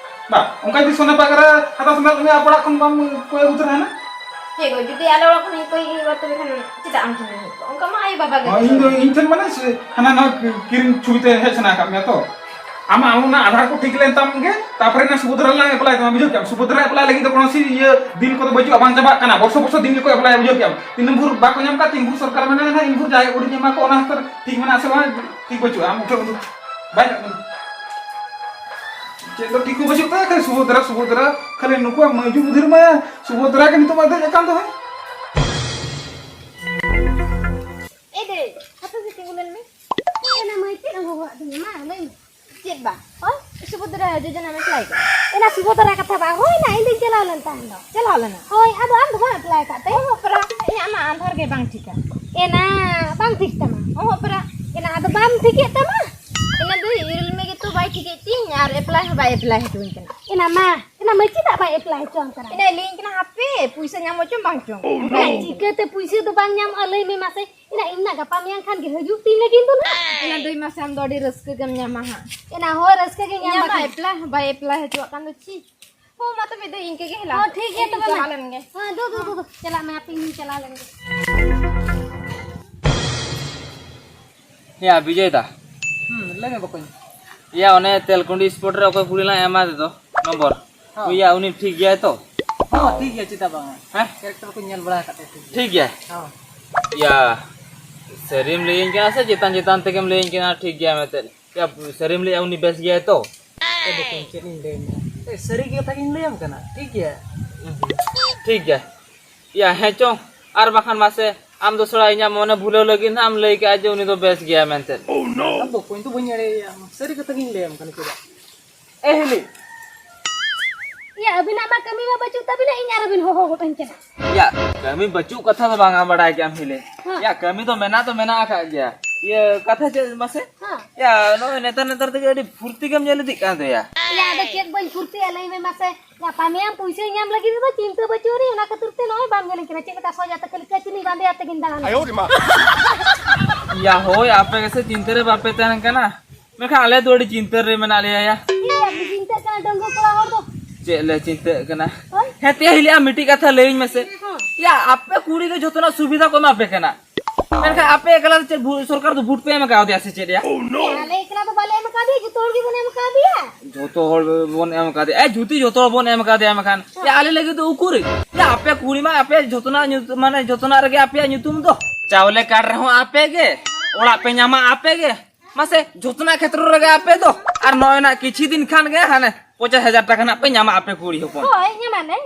ᱵᱟ, ᱚᱱᱠᱟ ᱡᱩᱫᱤ ᱥᱚᱱᱟ ᱯᱟᱜᱽᱨᱟ ᱦᱟᱛᱟᱣ ᱥᱟᱱᱟ ᱢᱮᱭᱟ, ᱟᱯᱮ ᱚᱲᱟᱜ ᱠᱷᱚᱱ ᱵᱟᱢ ᱠᱚᱭ ᱟᱹᱜᱩ ᱛᱚᱨᱟᱭᱟ ᱱᱟ? ᱪᱮᱫ ᱜᱚ, ᱡᱩᱫᱤ ᱟᱞᱮ ᱚᱲᱟᱜ ᱠᱷᱚᱱ ᱤᱧ ᱠᱚᱭ ᱦᱩᱭᱩᱜᱼᱟ, ᱛᱚᱵᱮ ᱠᱷᱟᱱ ᱪᱮᱫᱟᱜ ᱟᱢ ᱴᱷᱮᱱ ᱦᱩᱭᱩᱜᱼᱟ? ᱚᱱᱠᱟ ᱢᱟ ᱟᱭᱳ ᱵᱟᱵᱟ ᱜᱮ ᱦᱳᱭ, ᱠᱚ ᱤᱧ ᱫᱚ, ᱤᱧ ᱴᱷᱮᱱ ᱢᱟᱱᱮ ᱥᱮ-, ᱦᱟᱱᱟ ᱱᱟᱣᱟ ᱠᱤ-, ᱠᱤᱨᱤᱧ ᱪᱷᱩᱵᱤ ᱛᱮ ᱦᱮᱡ ᱥᱟᱱᱟ ᱟᱠᱟᱫ ᱢᱮᱭᱟ ᱛᱚ? ᱟᱢᱟᱜ ᱚᱱᱟ ᱟᱫᱷᱟᱨ ᱠᱚ ᱴᱷᱤᱠ ᱞᱮᱱ ᱛᱟᱢ ᱜᱮ, ᱛᱟᱨᱯᱚᱨᱮ ᱚᱱᱟ ᱥᱩᱵᱷᱚᱫᱨᱟ ᱞᱟᱝ apply ᱛᱟᱢᱟ, ᱵᱩᱡᱷᱟᱹᱣ ᱠᱮᱫᱟᱢ? ᱥᱩᱵᱷᱚᱫᱨᱟ apply ᱞᱟᱹᱜᱤᱫ ᱫᱚ ᱠᱳᱱᱳ ᱥᱤ-, ᱤᱭᱟᱹ ᱫᱤᱱ ᱠᱚᱫᱚ ᱵᱟᱹᱪᱩᱜᱼᱟ, ᱵᱟᱝ ᱪᱟᱵᱟᱜ ᱠᱟᱱᱟ, ᱵᱚᱨᱥᱚ ᱵᱚᱨᱥᱚ ᱫᱤᱱ ᱜᱮᱠᱚ apply, ᱵᱩᱡᱷᱟᱹᱣ ᱠᱮᱫᱟᱢ? ᱛᱤᱱ ᱵᱷᱳᱨ ᱵᱟᱠᱚ ᱧᱟᱢ ᱠᱟᱜ, ᱛᱤᱱ ᱵᱷᱳᱨ ᱥᱚᱨᱠᱟᱨ ᱢᱮᱱᱟᱭᱟ ᱱᱟᱦᱟᱜ, ᱤᱱ ᱵᱷᱳᱨ ᱡᱟᱦᱟᱸᱭ ᱩᱰᱤᱧ ᱮᱢᱟ ᱠᱚ, ᱚᱱᱟ ᱦᱚᱸ ᱴᱷᱤᱠ ᱢᱮᱱᱟᱜᱼᱟ ᱥᱮ ᱵᱟᱝ, ᱴᱷᱤᱠ ᱵᱟᱹᱪᱩᱜᱼᱟ, ᱟᱢ ᱩᱴᱷᱟᱹᱣ ᱩᱰᱩᱠ ᱵᱟᱭ ᱧᱟᱢᱚᱜ ᱠᱟᱱᱟ᱾ ᱪᱮᱫ ᱫᱚ ᱴᱷᱤᱠ ᱦᱚᱸ ᱵᱟᱹᱪᱩᱜ ᱛᱟᱭᱟ, ᱠᱷᱟᱹᱞᱤ ᱥᱩᱵᱷᱚᱫᱨᱟ, ᱥᱩᱵᱷᱚᱫᱨᱟ, ᱠᱷᱟᱹᱞᱤ ᱱᱩᱠᱩᱣᱟᱜ ᱢᱟᱹᱡᱩ ᱵᱩᱫᱷᱤ ᱨᱮᱢᱟ ᱥᱩᱵᱷᱚᱫᱨᱟ ᱜᱮ ᱱᱤᱛᱚᱜ ᱢᱟ ᱫᱮᱡ ᱟᱠᱟᱱ ᱫᱚ ᱦᱮᱸ᱾ ᱮ ᱫᱮ, ᱛᱤᱸᱜᱩ ᱞᱮᱱ ᱢᱮ᱾ ᱮᱱᱟ ᱢᱟᱹᱭ, ᱪᱮᱫ ᱮᱢ ᱜᱚᱜᱚᱣᱟᱜ ᱫᱤᱧᱟ? ᱢᱟ, ᱞᱟᱹᱭ ᱢᱮ᱾ ᱪᱮᱫ ᱵᱟ? ᱦᱳᱭ? ᱥᱩᱵᱷᱚᱫᱨᱟ ᱡᱳᱡᱚᱱᱟ ᱢᱮ ᱪᱟᱞᱟᱣ ᱠᱟᱱᱟ᱾ ᱮᱱᱟ ᱥᱩᱵᱷᱚᱫᱨᱟ ᱠᱟᱛᱷᱟ ᱵᱟ? ᱦᱳᱭ ᱱᱟ, ᱤᱧ ᱫᱚᱧ ᱪᱟᱞᱟᱣ ᱞᱮᱱ ᱛᱟᱦᱮᱸᱫ ᱫᱚ᱾ ᱪᱟᱞᱟᱣ ᱞᱮᱱᱟ? ᱦᱳᱭ, ᱟᱫᱚ ᱟᱢ ᱫᱚ ᱵᱟᱢ ᱮᱯᱞᱟᱭ ᱟᱠᱟᱫ ᱛᱮ? ᱚᱦᱚᱸ, ᱯᱮᱨᱟ, ᱤᱧᱟᱹᱜ ᱢᱟ ᱟᱸᱫᱷᱟᱨ ᱜᱮ ᱵᱟᱝ ᱴᱷᱤᱠᱟ᱾ ᱮᱱᱟ ᱵᱟᱝ ᱴᱷᱤᱠ ᱛᱟᱢᱟ? ᱚᱦᱚᱸ, ᱯᱮᱨᱟ᱾ ᱮᱱᱟ ᱟᱫᱚ ᱵᱟᱢ ᱴᱷᱤᱠᱮᱫ ᱛᱟᱢᱟ? ᱮᱱᱟ ᱫᱚ ᱤᱨᱤᱞ ᱢᱮ ᱜᱮᱛᱚ ᱵᱟᱭ ᱴᱷᱤᱠᱮᱫ ᱛᱤᱧ ᱟᱨ ᱮᱯᱞᱟᱭ ᱦᱚᱸ ᱵᱟᱭ ᱮᱯᱞᱟᱭ ᱦᱚᱪᱚᱣᱟᱹᱧ ᱠᱟᱱᱟ᱾ ᱮᱱᱟ ᱢᱟ, ᱮᱱᱟ ᱢᱟᱹᱭ ᱪᱮᱫᱟᱜ ᱵᱟᱭ ᱮᱯᱞᱟᱭ ᱦᱚᱪᱚᱣᱟᱢ ᱠᱟᱱᱟ? ᱮᱱᱟᱭ ᱞᱟᱹᱭᱟᱹᱧ ᱠᱟᱱᱟ, "ᱦᱟᱯᱮ, ᱯᱩᱭᱥᱟᱹ ᱧᱟᱢ ᱦᱚᱪᱚᱢ ᱵᱟᱝ ᱪᱚᱝ?" ᱮᱱᱟ ᱪᱤᱠᱟᱹᱛᱮ ᱯᱩᱭᱥᱟᱹ ᱫᱚ ᱵᱟᱝ ᱧᱟᱢᱚᱜᱼᱟ, ᱞᱟᱹᱭ ᱢᱮ ᱢᱟᱥᱮ? ᱮᱱᱟ ᱤᱧ ᱢᱟ ᱜᱟᱯᱟ ᱢᱮᱭᱟᱝ ᱠᱷᱟᱱ ᱜᱮ ᱦᱤᱡᱩᱜ ᱛᱤᱧ ᱞᱟᱹᱜᱤᱫ ᱫᱚ ᱱᱟᱜ᱾ ᱮᱱᱟ ᱫᱟᱹᱭ ᱢᱟᱥᱮ, ᱟᱢ ᱫᱚ ᱟᱹᱰᱤ ᱨᱟᱹᱥᱠᱟᱹ ᱜᱮᱢ ᱧᱟᱢᱟ ᱦᱟᱸᱜ᱾ ᱮᱱᱟ ᱦᱳᱭ, ᱨᱟᱹᱥᱠᱟᱹ ᱜᱮ ᱧᱟᱢ ᱤᱧᱟᱹᱜ ᱢᱟ ᱞᱟᱹᱜᱤᱫ᱾ ᱮᱯᱞᱟᱭ ᱦᱚᱸ ᱵᱟᱭ ᱮᱯᱞᱟᱭ ᱦᱚᱪᱚᱣᱟᱜ ᱠᱟᱱ ᱫᱚ, ᱪᱷᱤ᱾ ᱦᱚᱸ, ᱢᱟ ᱛᱚᱵᱮ ᱫᱟᱹᱭ, ᱤᱱᱠᱟᱹ ᱜᱮ ᱦᱮᱞᱟ᱾ ᱦᱚᱸ, ᱴᱷᱤᱠ ᱜᱮᱭᱟ ᱤᱧ ᱛᱚᱵᱮ ᱪᱟᱞᱟᱣ ᱢᱟ᱾ ᱞᱮᱱ ᱜᱮ᱾ ᱦᱚᱸ, ᱫᱩ, ᱫᱩ, ᱫᱩ, ᱫᱩ, ᱪᱟᱞᱟᱜ ᱢᱮ, ᱟᱯᱮ ᱤᱧ ᱪᱟᱞᱟᱣ ᱞᱮᱱ ᱜᱮ᱾ ᱭᱟ, ᱵᱤᱡᱚᱭ ᱫᱟ᱾ ᱦᱩᱸ, ᱞᱟᱹᱭ ᱢᱮ ᱵᱚᱠᱚᱧ᱾ ᱭᱟ, ᱚᱱᱮ ᱛᱮᱞᱠᱩᱸᱰᱤ ᱥᱯᱳᱨᱴ ᱨᱮ ᱚᱠᱚᱭ ᱠᱩᱲᱤ ᱞᱟᱝ ᱮᱢᱟ ᱫᱮ ᱫᱚ ᱱᱚᱢᱵᱚᱨ᱾ ᱦᱚᱸ᱾ ᱭᱟ, ᱩᱱᱤ ᱴᱷᱤᱠ ᱜᱮᱭᱟᱭ ᱛᱚ? ᱦᱚᱸ, ᱴᱷᱤᱠ ᱜᱮᱭᱟ, ᱪᱮᱫᱟᱜ ᱵᱟᱝ? ᱦᱮᱸ? ᱠᱮᱨᱮᱠᱴᱟᱨ ᱠᱚ ᱧᱮᱞ ᱵᱟᱲᱟ ᱟᱠᱟᱫ ᱛᱟᱭᱟ, ᱴᱷᱤᱠ ᱜᱮᱭᱟ᱾ ᱴᱷᱤᱠ ᱜᱮᱭᱟ? ᱦᱚᱸ᱾ ᱭᱟ, ᱥᱟᱹᱨᱤᱢ ᱞᱟᱹᱭᱟᱹᱧ ᱠᱟᱱᱟ ᱥᱮ ᱪᱮᱛᱟᱱ ᱪᱮᱛᱟᱱ ᱛᱮᱜᱮᱢ ᱞᱟᱹᱭᱟᱹᱧ ᱠᱟᱱᱟ ᱴᱷᱤᱠ ᱜᱮᱭᱟ ᱢᱮᱱᱛᱮ? ᱭᱟ, ᱥᱟᱹᱨᱤᱢ ᱞᱟᱹᱭᱟ ᱩᱱᱤ ᱵᱮᱥ ᱜᱮᱭᱟᱭ ᱛᱚ? ᱮ ᱵᱚᱠᱚᱧ, ᱪᱮᱫ ᱤᱧ ᱞᱟᱹᱭᱟᱢᱟ? ᱮ, ᱥᱟᱹᱨᱤ ᱜᱮ ᱠᱟᱛᱷᱟ ᱜᱤᱧ ᱞᱟᱹᱭᱟᱢ ᱠᱟᱱᱟ, ᱴᱷᱤᱠ ᱜᱮᱭᱟ? ᱴᱷᱤᱠ ᱜᱮᱭᱟ᱾ ᱭᱟ, ᱦᱮᱸ ᱪᱚᱝ, ᱟᱨ ᱵᱟᱠᱷᱟᱱ ᱢᱟᱥᱮ, ᱟᱢ ᱫᱚ ᱥᱚᱲᱟ ᱤᱧᱟᱹᱜ ᱢᱚᱱᱮ ᱵᱷᱩᱞᱟᱹᱣ ᱞᱟᱹᱜᱤᱫ ᱱᱟᱜ ᱮᱢ ᱞᱟᱹᱭ ᱠᱮᱜᱼᱟ ᱡᱮ ᱩᱱᱤ ᱫᱚ ᱵᱮᱥ ᱜᱮᱭᱟ ᱢᱮᱱᱛᱮ᱾ ᱟᱢ ᱵᱚᱠᱚᱧ ᱫᱚ ᱵᱟᱹᱧ ᱮᱲᱮᱭᱮᱭᱟ, ᱥᱟᱹᱨᱤ ᱠᱟᱛᱷᱟ ᱜᱤᱧ ᱞᱟᱹᱭᱟᱢ ᱠᱟᱱᱟ, ᱪᱮᱫᱟᱜ? ᱮ ᱦᱤᱞᱤ᱾ ᱭᱟ, ᱟᱹᱵᱤᱱᱟᱜ ᱢᱟ ᱠᱟᱹᱢᱤ ᱢᱟ ᱵᱟᱹᱪᱩᱜ ᱛᱟᱹᱵᱤᱱᱟ, ᱤᱧ ᱟᱨᱚ ᱵᱤᱱ ᱦᱚᱦᱚ ᱜᱚᱫ ᱟᱹᱧ ᱠᱟᱱᱟ᱾ ᱭᱟ, ᱠᱟᱹᱢᱤ ᱵᱟᱹᱪᱩᱜ ᱠᱟᱛᱷᱟ ᱫᱚ ᱵᱟᱝᱟ, ᱵᱟᱲᱟᱭ ᱜᱮᱭᱟᱢ ᱦᱤᱞᱤ᱾ ᱦᱮᱸ᱾ ᱭᱟ, ᱠᱟᱹᱢᱤ ᱫᱚ ᱢᱮᱱᱟᱜ ᱫᱚ ᱢᱮᱱᱟᱜ ᱟᱠᱟᱫ ᱜᱮᱭᱟ᱾ ᱤᱭᱟᱹ, ᱠᱟᱛᱷᱟ ᱪᱮᱫ ᱢᱟᱥᱮ? ᱦᱮᱸ᱾ ᱭᱟ, ᱱᱚᱜᱼᱚᱭ ᱱᱮᱛᱟᱨ ᱱᱮᱛᱟᱨ ᱛᱮᱜᱮ ᱟᱹᱰᱤ ᱯᱷᱩᱨᱛᱤ ᱜᱮᱢ ᱧᱮᱞ ᱤᱫᱤᱜ ᱠᱟᱱ ᱫᱚᱭᱟ᱾ ᱭᱟ, ᱟᱫᱚ ᱪᱮᱫ ᱵᱟᱹᱧ ᱯᱷᱩᱨᱛᱤᱜᱼᱟ, ᱞᱟᱹᱭ ᱢᱮ ᱢᱟᱥᱮ? ᱜᱟᱯᱟ ᱢᱮᱭᱟᱝ ᱯᱩᱭᱥᱟᱹ ᱧᱟᱢ ᱞᱟᱹᱜᱤᱫ ᱫᱚ ᱪᱤᱱᱛᱟᱹ ᱵᱟᱹᱪᱩᱜ ᱟᱹᱱᱤᱡ, ᱚᱱᱟ ᱠᱷᱟᱹᱛᱤᱨ ᱛᱮ ᱱᱚᱜᱼᱚᱭ ᱵᱟᱢ ᱧᱮᱞᱤᱧ ᱠᱟᱱᱟ᱾ ᱪᱮᱫ ᱞᱮᱠᱟ ᱥᱚᱡᱟ ᱛᱮ ᱠᱷᱟᱹᱞᱤ ᱠᱟᱹᱪᱱᱤ ᱵᱟᱸᱫᱮ ᱟᱛᱮ ᱜᱤᱧ ᱫᱟᱬᱟᱱᱟ᱾ ᱭᱟ, ᱦᱳᱭ, ᱟᱯᱮ ᱜᱮᱥᱮ ᱪᱤᱱᱛᱟᱹ ᱨᱮ ᱵᱟᱯᱮ ᱛᱟᱦᱮᱱ ᱠᱟᱱᱟ, ᱢᱮᱱᱠᱷᱟᱱ ᱟᱞᱮ ᱫᱚ ᱟᱹᱰᱤ ᱪᱤᱱᱛᱟᱹ ᱨᱮ ᱢᱮᱱᱟᱜ ᱞᱮᱭᱟ ᱭᱟ᱾ ᱪᱮᱫ ᱮᱢ ᱪᱤᱱᱛᱟᱹᱜ ᱠᱟᱱᱟ ᱰᱟᱺᱜᱩᱣᱟᱹ ᱠᱚᱲᱟ ᱦᱚᱲ ᱫᱚ? ᱪᱮᱫ ᱞᱮ ᱪᱤᱱᱛᱟᱹᱜ ᱠᱟᱱᱟ? ᱦᱳᱭ᱾ ᱦᱮᱸ, ᱛᱮ ᱦᱤᱞᱤ, ᱟᱢ ᱢᱤᱫᱴᱤᱡ ᱠᱟᱛᱷᱟ ᱞᱟᱹᱭᱟᱹᱧ ᱢᱮᱥᱮ᱾ ᱦᱮᱸ᱾ ᱭᱟ, ᱟᱯᱮ ᱠᱩᱲᱤ ᱜᱮ ᱡᱷᱚᱛᱚᱱᱟᱜ ᱥᱩᱵᱤᱫᱷᱟ ᱠᱚ ᱮᱢᱟ ᱯᱮ ᱠᱟᱱᱟ᱾ ᱢᱮᱱᱠᱷᱟᱱ ᱟᱯᱮ ᱮᱠᱞᱟ ᱫᱚ ᱪᱮᱫ ᱵᱷᱩ-, ᱥᱚᱨᱠᱟᱨ ᱫᱚ ᱵᱷᱳᱴ ᱯᱮ ᱮᱢ ᱠᱟᱣᱫᱮᱭᱟ ᱥᱮ ᱪᱮᱫ ᱭᱟ? ᱟᱞᱮ ᱮᱠᱞᱟ ᱫᱚ ᱵᱟᱞᱮ ᱮᱢ ᱠᱟᱣᱫᱮᱭᱟ, ᱡᱚᱛᱚ ᱦᱚᱲ ᱜᱮᱵᱚᱱ ᱮᱢ ᱠᱟᱣᱫᱮᱭᱟ᱾ ᱡᱷᱚᱛᱚ ᱦᱚᱲ ᱵᱚᱱ ᱮᱢ ᱠᱟᱫᱮᱭᱟ᱾ ᱮ, ᱡᱷᱚᱛᱚ ᱡᱷᱚᱛᱚ ᱦᱚᱲ ᱵᱚᱱ ᱮᱢ ᱠᱟᱫᱮᱭᱟ, ᱢᱮᱱᱠᱷᱟᱱ ᱭᱟ, ᱟᱞᱮ ᱞᱟᱹᱜᱤᱫ ᱫᱚ ᱩᱠᱩᱨ? ᱭᱟ, ᱟᱯᱮ ᱠᱩᱲᱤ ᱢᱟ ᱟᱯᱮ ᱡᱷᱚᱛᱚᱱᱟᱜ ᱧᱩᱛᱩᱢ, ᱢᱟᱱᱮ ᱡᱷᱚᱛᱚᱱᱟᱜ ᱨᱮᱜᱮ ᱟᱯᱮᱭᱟᱜ ᱧᱩᱛᱩᱢ ᱫᱚ᱾ ᱪᱟᱣᱞᱮ ᱠᱟᱨᱰ ᱨᱮᱦᱚᱸ ᱟᱯᱮ ᱜᱮ, ᱚᱲᱟᱜ ᱯᱮ ᱧᱟᱢᱟ ᱟᱯᱮ ᱜᱮ᱾ ᱢᱟᱥᱮ, ᱡᱷᱚᱛᱚᱱᱟᱜ ᱠᱷᱮᱛᱨᱚ ᱨᱮᱜᱮ ᱟᱯᱮ ᱫᱚ᱾ ᱟᱨ ᱱᱚᱜᱼᱚᱭ ᱱᱟ ᱠᱤᱪᱷᱤ ᱫᱤᱱ ᱠᱷᱟᱱ ᱜᱮ ᱦᱟᱱᱮ ᱯᱚᱧᱪᱟᱥ ᱦᱟᱡᱟᱨ ᱴᱟᱠᱟ ᱱᱟᱜ ᱯᱮ ᱧᱟᱢᱟ ᱟᱯᱮ ᱠᱩᱲᱤ ᱦᱚᱯᱚᱱ᱾ ᱦᱳᱭ, ᱧᱟᱢᱟᱞᱮ᱾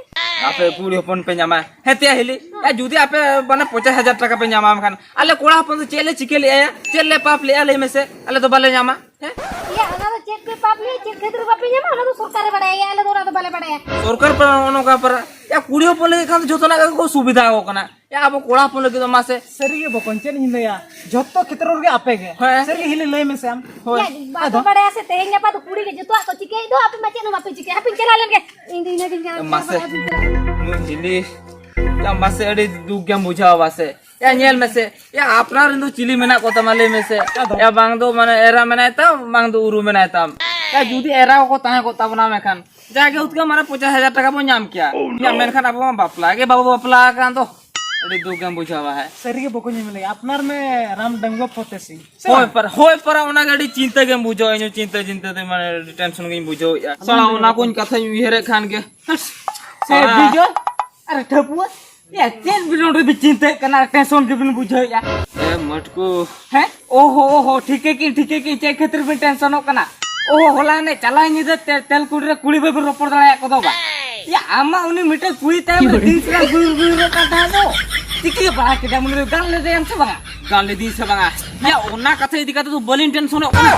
ᱟᱯᱮ ᱠᱩᱲᱤ ᱦᱚᱯᱚᱱ ᱯᱮ ᱧᱟᱢᱟ᱾ ᱦᱮᱸ ᱛᱮᱭᱟ ᱦᱤᱞᱤ, ᱮ, ᱡᱩᱫᱤ ᱟᱯᱮ ᱢᱟᱱᱮ ᱯᱚᱧᱪᱟᱥ ᱦᱟᱡᱟᱨ ᱴᱟᱠᱟ ᱯᱮ ᱧᱟᱢᱟ, ᱢᱮᱱᱠᱷᱟᱱ ᱟᱞᱮ ᱠᱚᱲᱟ ᱦᱚᱯᱚᱱ ᱫᱚ ᱪᱮᱫ ᱞᱮ ᱪᱤᱠᱟᱹ ᱞᱮᱜᱼᱟ? ᱪᱮᱫ ᱞᱮ ᱯᱟᱯ ᱞᱮᱜᱼᱟ? ᱞᱟᱹᱭ ᱢᱮᱥᱮ, ᱟᱞᱮ ᱫᱚ ᱵᱟᱞᱮ ᱧᱟᱢᱟ᱾ ᱦᱮᱸ? ᱭᱟ, ᱚᱱᱟ ᱫᱚ ᱪᱮᱫ ᱯᱮ ᱯᱟᱯ ᱞᱮᱜᱼᱟ, ᱪᱮᱫ ᱠᱷᱟᱹᱛᱤᱨ ᱵᱟᱯᱮ ᱧᱟᱢᱟ, ᱚᱱᱟ ᱫᱚ ᱥᱚᱨᱠᱟᱨᱮ ᱵᱟᱲᱟᱭᱟ, ᱟᱞᱮ ᱫᱚ ᱚᱱᱟ ᱫᱚ ᱵᱟᱞᱮ ᱵᱟᱲᱟᱭᱟ᱾ ᱥᱚᱨᱠᱟᱨ ᱯᱟᱲᱟ ᱱᱚᱜᱼᱚ ᱱᱚᱝᱠᱟ ᱯᱟᱨᱟ, ᱭᱟ, ᱠᱩᱲᱤ ᱦᱚᱯᱚᱱ ᱞᱟᱹᱜᱤᱫ ᱠᱷᱟᱱ ᱫᱚ ᱡᱷᱚᱛᱚᱱᱟᱜ ᱜᱮ ᱠᱚ ᱥᱩᱵᱤᱫᱷᱟ ᱟᱠᱚ ᱠᱟᱱᱟ᱾ ᱭᱟ, ᱟᱵᱚ ᱠᱚᱲᱟ ᱦᱚᱯᱚᱱ ᱞᱟᱹᱜᱤᱫ ᱫᱚ ᱢᱟᱥᱮ᱾ ᱥᱟᱹᱨᱤ ᱜᱮ ᱵᱚᱠᱚᱧ, ᱪᱮᱫ ᱤᱧ ᱞᱟᱹᱭᱟ, ᱡᱷᱚᱛᱚ ᱠᱷᱮᱛᱨᱚ ᱨᱮᱜᱮ ᱟᱯᱮ ᱜᱮ᱾ ᱦᱮᱸ᱾ ᱥᱟᱹᱨᱤ ᱜᱮ ᱦᱤᱞᱤ, ᱞᱟᱹᱭ ᱢᱮᱥᱮ ᱟᱢ᱾ ᱦᱳᱭ᱾ ᱭᱟ, ᱵᱟᱯᱮ ᱟᱫᱚ? ᱵᱟᱲᱟᱭᱟ ᱥᱮ, ᱛᱮᱦᱮᱧ ᱜᱟᱯᱟ ᱫᱚ ᱠᱩᱲᱤ ᱜᱮ ᱡᱚᱛᱚᱣᱟᱜ ᱠᱚ ᱪᱤᱠᱟᱹᱭᱮᱫ ᱫᱚ, ᱟᱯᱮ ᱢᱟ ᱪᱮᱫ ᱦᱚᱸ ᱵᱟᱯᱮ ᱪᱤᱠᱟᱹᱭᱟ᱾ ᱦᱟᱯᱮᱧ ᱪᱟᱞᱟᱣ ᱞᱮᱱ ᱜᱮ, ᱤᱧ ᱫᱚ ᱤᱱᱟᱹ ᱜᱤᱧ ᱪᱟᱞᱟᱜᱼᱟ᱾ ᱢᱟᱥᱮ᱾ ᱱᱩᱭ ᱦᱤᱞᱤ, ᱭᱟ, ᱢᱟᱥᱮ ᱟᱹᱰᱤ ᱫᱩᱠ ᱜᱮᱢ ᱵᱩᱡᱷᱟᱹᱣᱟ ᱢᱟᱥᱮ᱾ ᱭᱟ, ᱧᱮᱞ ᱢᱮᱥᱮ, ᱭᱟ, ᱟᱯᱱᱟᱨ ᱨᱮᱱ ᱫᱚ ᱪᱤᱞᱤ ᱢᱮᱱᱟᱜ ᱠᱚ ᱛᱟᱢᱟ ᱞᱟᱹᱭ ᱢᱮᱥᱮ? ᱟᱫᱚ? ᱭᱟ, ᱵᱟᱝ ᱫᱚ ᱢᱟᱱᱮ ᱮᱨᱟ ᱢᱮᱱᱟᱭ ᱛᱟᱢ, ᱵᱟᱝ ᱫᱚ ᱩᱨᱩ ᱢᱮᱱᱟᱭ ᱛᱟᱢ᱾ ᱭᱟ, ᱡᱩᱫᱤ ᱮᱨᱟ ᱠᱚᱠᱚ ᱛᱟᱦᱮᱸ ᱠᱚᱜ ᱛᱟᱵᱚᱱᱟ ᱢᱮᱱᱠᱷᱟᱱ ᱡᱟᱜᱮ ᱩᱛᱠᱟᱹ ᱢᱟᱱᱮ ᱯᱚᱧᱪᱟᱥ ᱦᱟᱡᱟᱨ ᱴᱟᱠᱟ ᱵᱚᱱ ᱧᱟᱢ ᱠᱮᱭᱟ᱾ ᱭᱟ, ᱢᱮᱱᱠᱷᱟᱱ ᱟᱵᱚ ᱢᱟ ᱵᱟᱯᱞᱟ ᱜᱮ ᱵᱟᱵᱚ ᱵᱟᱯᱞᱟ ᱟᱠᱟᱱ ᱫᱚ᱾ ᱟᱹᱰᱤ ᱫᱩᱠ ᱜᱮᱢ ᱵᱩᱡᱷᱟᱹᱣᱟ ᱦᱮᱸ᱾ ᱥᱟᱹᱨᱤ ᱜᱮ ᱵᱚᱠᱚᱧ ᱮᱢ ᱞᱟᱹᱭᱟ, ᱟᱯᱱᱟᱨ ᱢᱮ ᱨᱟᱢ ᱰᱟᱺᱜᱩᱣᱟᱹ ᱯᱷᱚᱛᱮ ᱥᱤᱝ᱾ ᱥᱮ ᱦᱳᱭ ᱵᱟᱝ? ᱯᱟᱨᱟ, ᱦᱳᱭ ᱯᱟᱨᱟ, ᱚᱱᱟ ᱜᱮ ᱟᱹᱰᱤ ᱪᱤᱱᱛᱟᱹ ᱜᱮᱢ ᱵᱩᱡᱷᱟᱹᱣᱟ, ᱤᱧ ᱦᱚᱸ ᱪᱤᱱᱛᱟᱹ ᱪᱤᱱᱛᱟᱹ ᱛᱮ ᱢᱟᱱᱮ ᱟᱹᱰᱤ ᱴᱮᱱᱥᱚᱱ ᱜᱤᱧ ᱵᱩᱡᱷᱟᱹᱣᱮᱫᱼᱟ᱾ ᱥᱟᱞᱟ ᱚᱱᱟ ᱠᱚᱧ ᱠᱟᱛᱷᱟᱧ ᱩᱭᱦᱟᱹᱨᱮᱫ ᱠᱷᱟᱱ ᱜᱮ᱾ ᱥᱮ ᱥᱟᱞᱟ᱾ ᱵᱤᱡᱚᱭ ᱟᱨ ᱴᱷᱟᱹᱯᱩᱣᱟᱹ, ᱭᱟ, ᱪᱮᱫ ᱵᱤᱱ ᱱᱚᱰᱮ ᱵᱤᱱ ᱪᱤᱱᱛᱟᱹᱭᱮᱫ ᱠᱟᱱᱟ, ᱴᱮᱱᱥᱚᱱ ᱜᱮᱵᱤᱱ ᱵᱩᱡᱷᱟᱹᱣᱮᱫᱼᱟ? ᱮ ᱢᱟᱹᱴᱠᱩ᱾ ᱦᱮᱸ? ᱳᱦᱳ, ᱳᱦᱳ, ᱴᱷᱤᱠᱟᱹ ᱠᱤᱱ, ᱴᱷᱤᱠᱟᱹ ᱠᱤᱱ, ᱪᱮᱫ ᱠᱷᱟᱹᱛᱤᱨ ᱵᱤᱱ ᱴᱮᱱᱥᱚᱱᱚᱜ ᱠᱟᱱᱟ? ᱳᱦᱳ, ᱦᱚᱞᱟ ᱦᱟᱱᱮ ᱪᱟᱞᱟᱣ ᱧᱤᱫᱟᱹ ᱛᱮ-, ᱛᱮᱞᱠᱩᱲᱤ ᱨᱮ ᱠᱩᱲᱤ ᱵᱟᱹᱵᱤᱱ ᱨᱚᱯᱚᱲ ᱫᱟᱲᱮᱭᱟᱜ ᱠᱚᱫᱚ ᱵᱟ? ᱭᱟ, ᱟᱢᱟᱜ ᱩᱱᱤ ᱢᱤᱫᱴᱮᱱ ᱠᱩᱲᱤ ᱛᱟᱭᱚᱢ ᱨᱮ ᱫᱤᱱ ᱥᱟᱨᱟ ᱜᱩᱨ ᱜᱩᱨ ᱨᱚᱜ ᱠᱟᱱ ᱛᱟᱦᱮᱸ ᱫᱚ᱾ ᱪᱤᱠᱟᱹ ᱵᱟᱲᱟ ᱠᱮᱫᱟᱢ? ᱩᱱᱤ ᱫᱚ ᱜᱟᱱ ᱞᱮᱫᱮᱭᱟᱢ ᱥᱮ ᱵᱟᱝᱟ? ᱜᱟᱱ ᱞᱮᱫᱮᱭᱟᱹᱧ ᱥᱮ ᱵᱟᱝᱟ? ᱭᱟ, ᱚᱱᱟ ᱠᱟᱛᱷᱟ ᱤᱫᱤ ᱠᱟᱛᱮ ᱫᱚ ᱵᱟᱹᱞᱤᱧ ᱴᱮᱱᱥᱚᱱᱚᱜ ᱠᱟᱱᱟ᱾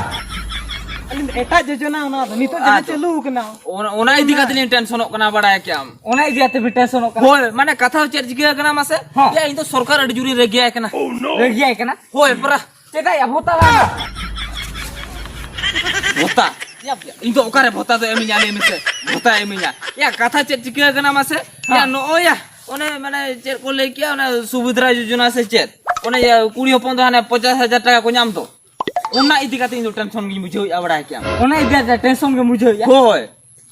ᱟᱹᱞᱤᱧ ᱫᱚ ᱮᱴᱟᱜ ᱡᱳᱡᱚᱱᱟ ᱚᱱᱟ ᱫᱚ ᱱᱤᱛᱚᱜ ᱡᱟᱦᱟᱸ ᱟᱪᱪᱷᱟ᱾ ᱪᱟᱹᱞᱩ ᱟᱠᱟᱱᱟ᱾ ᱚᱱᱟ, ᱚᱱᱟ ᱤᱫᱤ ᱠᱟᱛᱮ ᱞᱤᱧ ᱴᱮᱱᱥᱚᱱᱚᱜ ᱠᱟᱱᱟ, ᱵᱟᱲᱟᱭ ᱠᱮᱟᱢ᱾ ᱚᱱᱟ ᱤᱫᱤ ᱠᱟᱛᱮ ᱵᱤᱱ ᱴᱮᱱᱥᱚᱱᱚᱜ ᱠᱟᱱᱟ? ᱦᱳᱭ, ᱢᱟᱱᱮ ᱠᱟᱛᱷᱟ ᱪᱮᱫ ᱪᱤᱠᱟᱹ ᱠᱟᱱᱟ ᱢᱟᱥᱮ? ᱦᱚᱸ᱾ ᱭᱟ, ᱤᱧ ᱫᱚ ᱥᱚᱨᱠᱟᱨ ᱟᱹᱰᱤ ᱡᱳᱨᱤᱧ ᱨᱟᱹᱜᱤᱭᱟᱭ ᱠᱟᱱᱟ᱾ ᱨᱟᱹᱜᱤᱭᱟᱭ ᱠᱟᱱᱟ? ᱦᱳᱭ, ᱯᱟᱨᱟ᱾ ᱪᱮᱫᱟᱜ ᱭᱟ, ᱵᱷᱚᱛᱟ ᱵᱟᱝ? ᱵᱷᱚᱛᱟ? ᱭᱟ, ᱤᱧ ᱫᱚ ᱚᱠᱟᱨᱮ ᱵᱷᱚᱛᱟ ᱫᱚ ᱮᱢᱤᱧᱟ, ᱞᱟᱹᱭ ᱢᱮᱥᱮ? ᱵᱷᱚᱛᱟ ᱮᱢᱤᱧᱟ? ᱭᱟ, ᱠᱟᱛᱷᱟ ᱪᱮᱫ ᱪᱤᱠᱟᱹ ᱠᱟᱱᱟ ᱢᱟᱥᱮ? ᱭᱟ, ᱦᱮᱸ᱾ ᱱᱚᱜᱼᱚᱭ ᱭᱟ, ᱚᱱᱮ ᱢᱟᱱᱮ ᱪᱮᱫ ᱠᱚ ᱞᱟᱹᱭ ᱠᱮᱭᱟ, ᱚᱱᱟ ᱥᱩᱵᱷᱤᱫᱨᱟ ᱡᱳᱡᱚᱱᱟ ᱥᱮ ᱪᱮᱫ? ᱚᱱᱮ ᱭᱟ, ᱠᱩᱲᱤ ᱦᱚᱯᱚᱱ ᱫᱚ ᱦᱟᱱᱮ ᱯᱚᱧᱪᱟᱥ ᱦᱟᱡᱟᱨ ᱴᱟᱠᱟ ᱠᱚ ᱧᱟᱢ ᱫᱚ᱾ ᱚᱱᱟ ᱤᱫᱤ ᱠᱟᱛᱮ ᱤᱧ ᱫᱚ ᱴᱮᱱᱥᱚᱱ ᱜᱤᱧ ᱵᱩᱡᱷᱟᱹᱣᱮᱫᱼᱟ, ᱵᱟᱲᱟᱭ ᱠᱮᱟᱢ᱾ ᱚᱱᱟ ᱤᱫᱤ ᱠᱟᱛᱮ ᱴᱮᱱᱥᱚᱱ ᱜᱮᱢ ᱵᱩᱡᱷᱟᱹᱣᱮᱫᱼᱟ? ᱦᱳᱭ᱾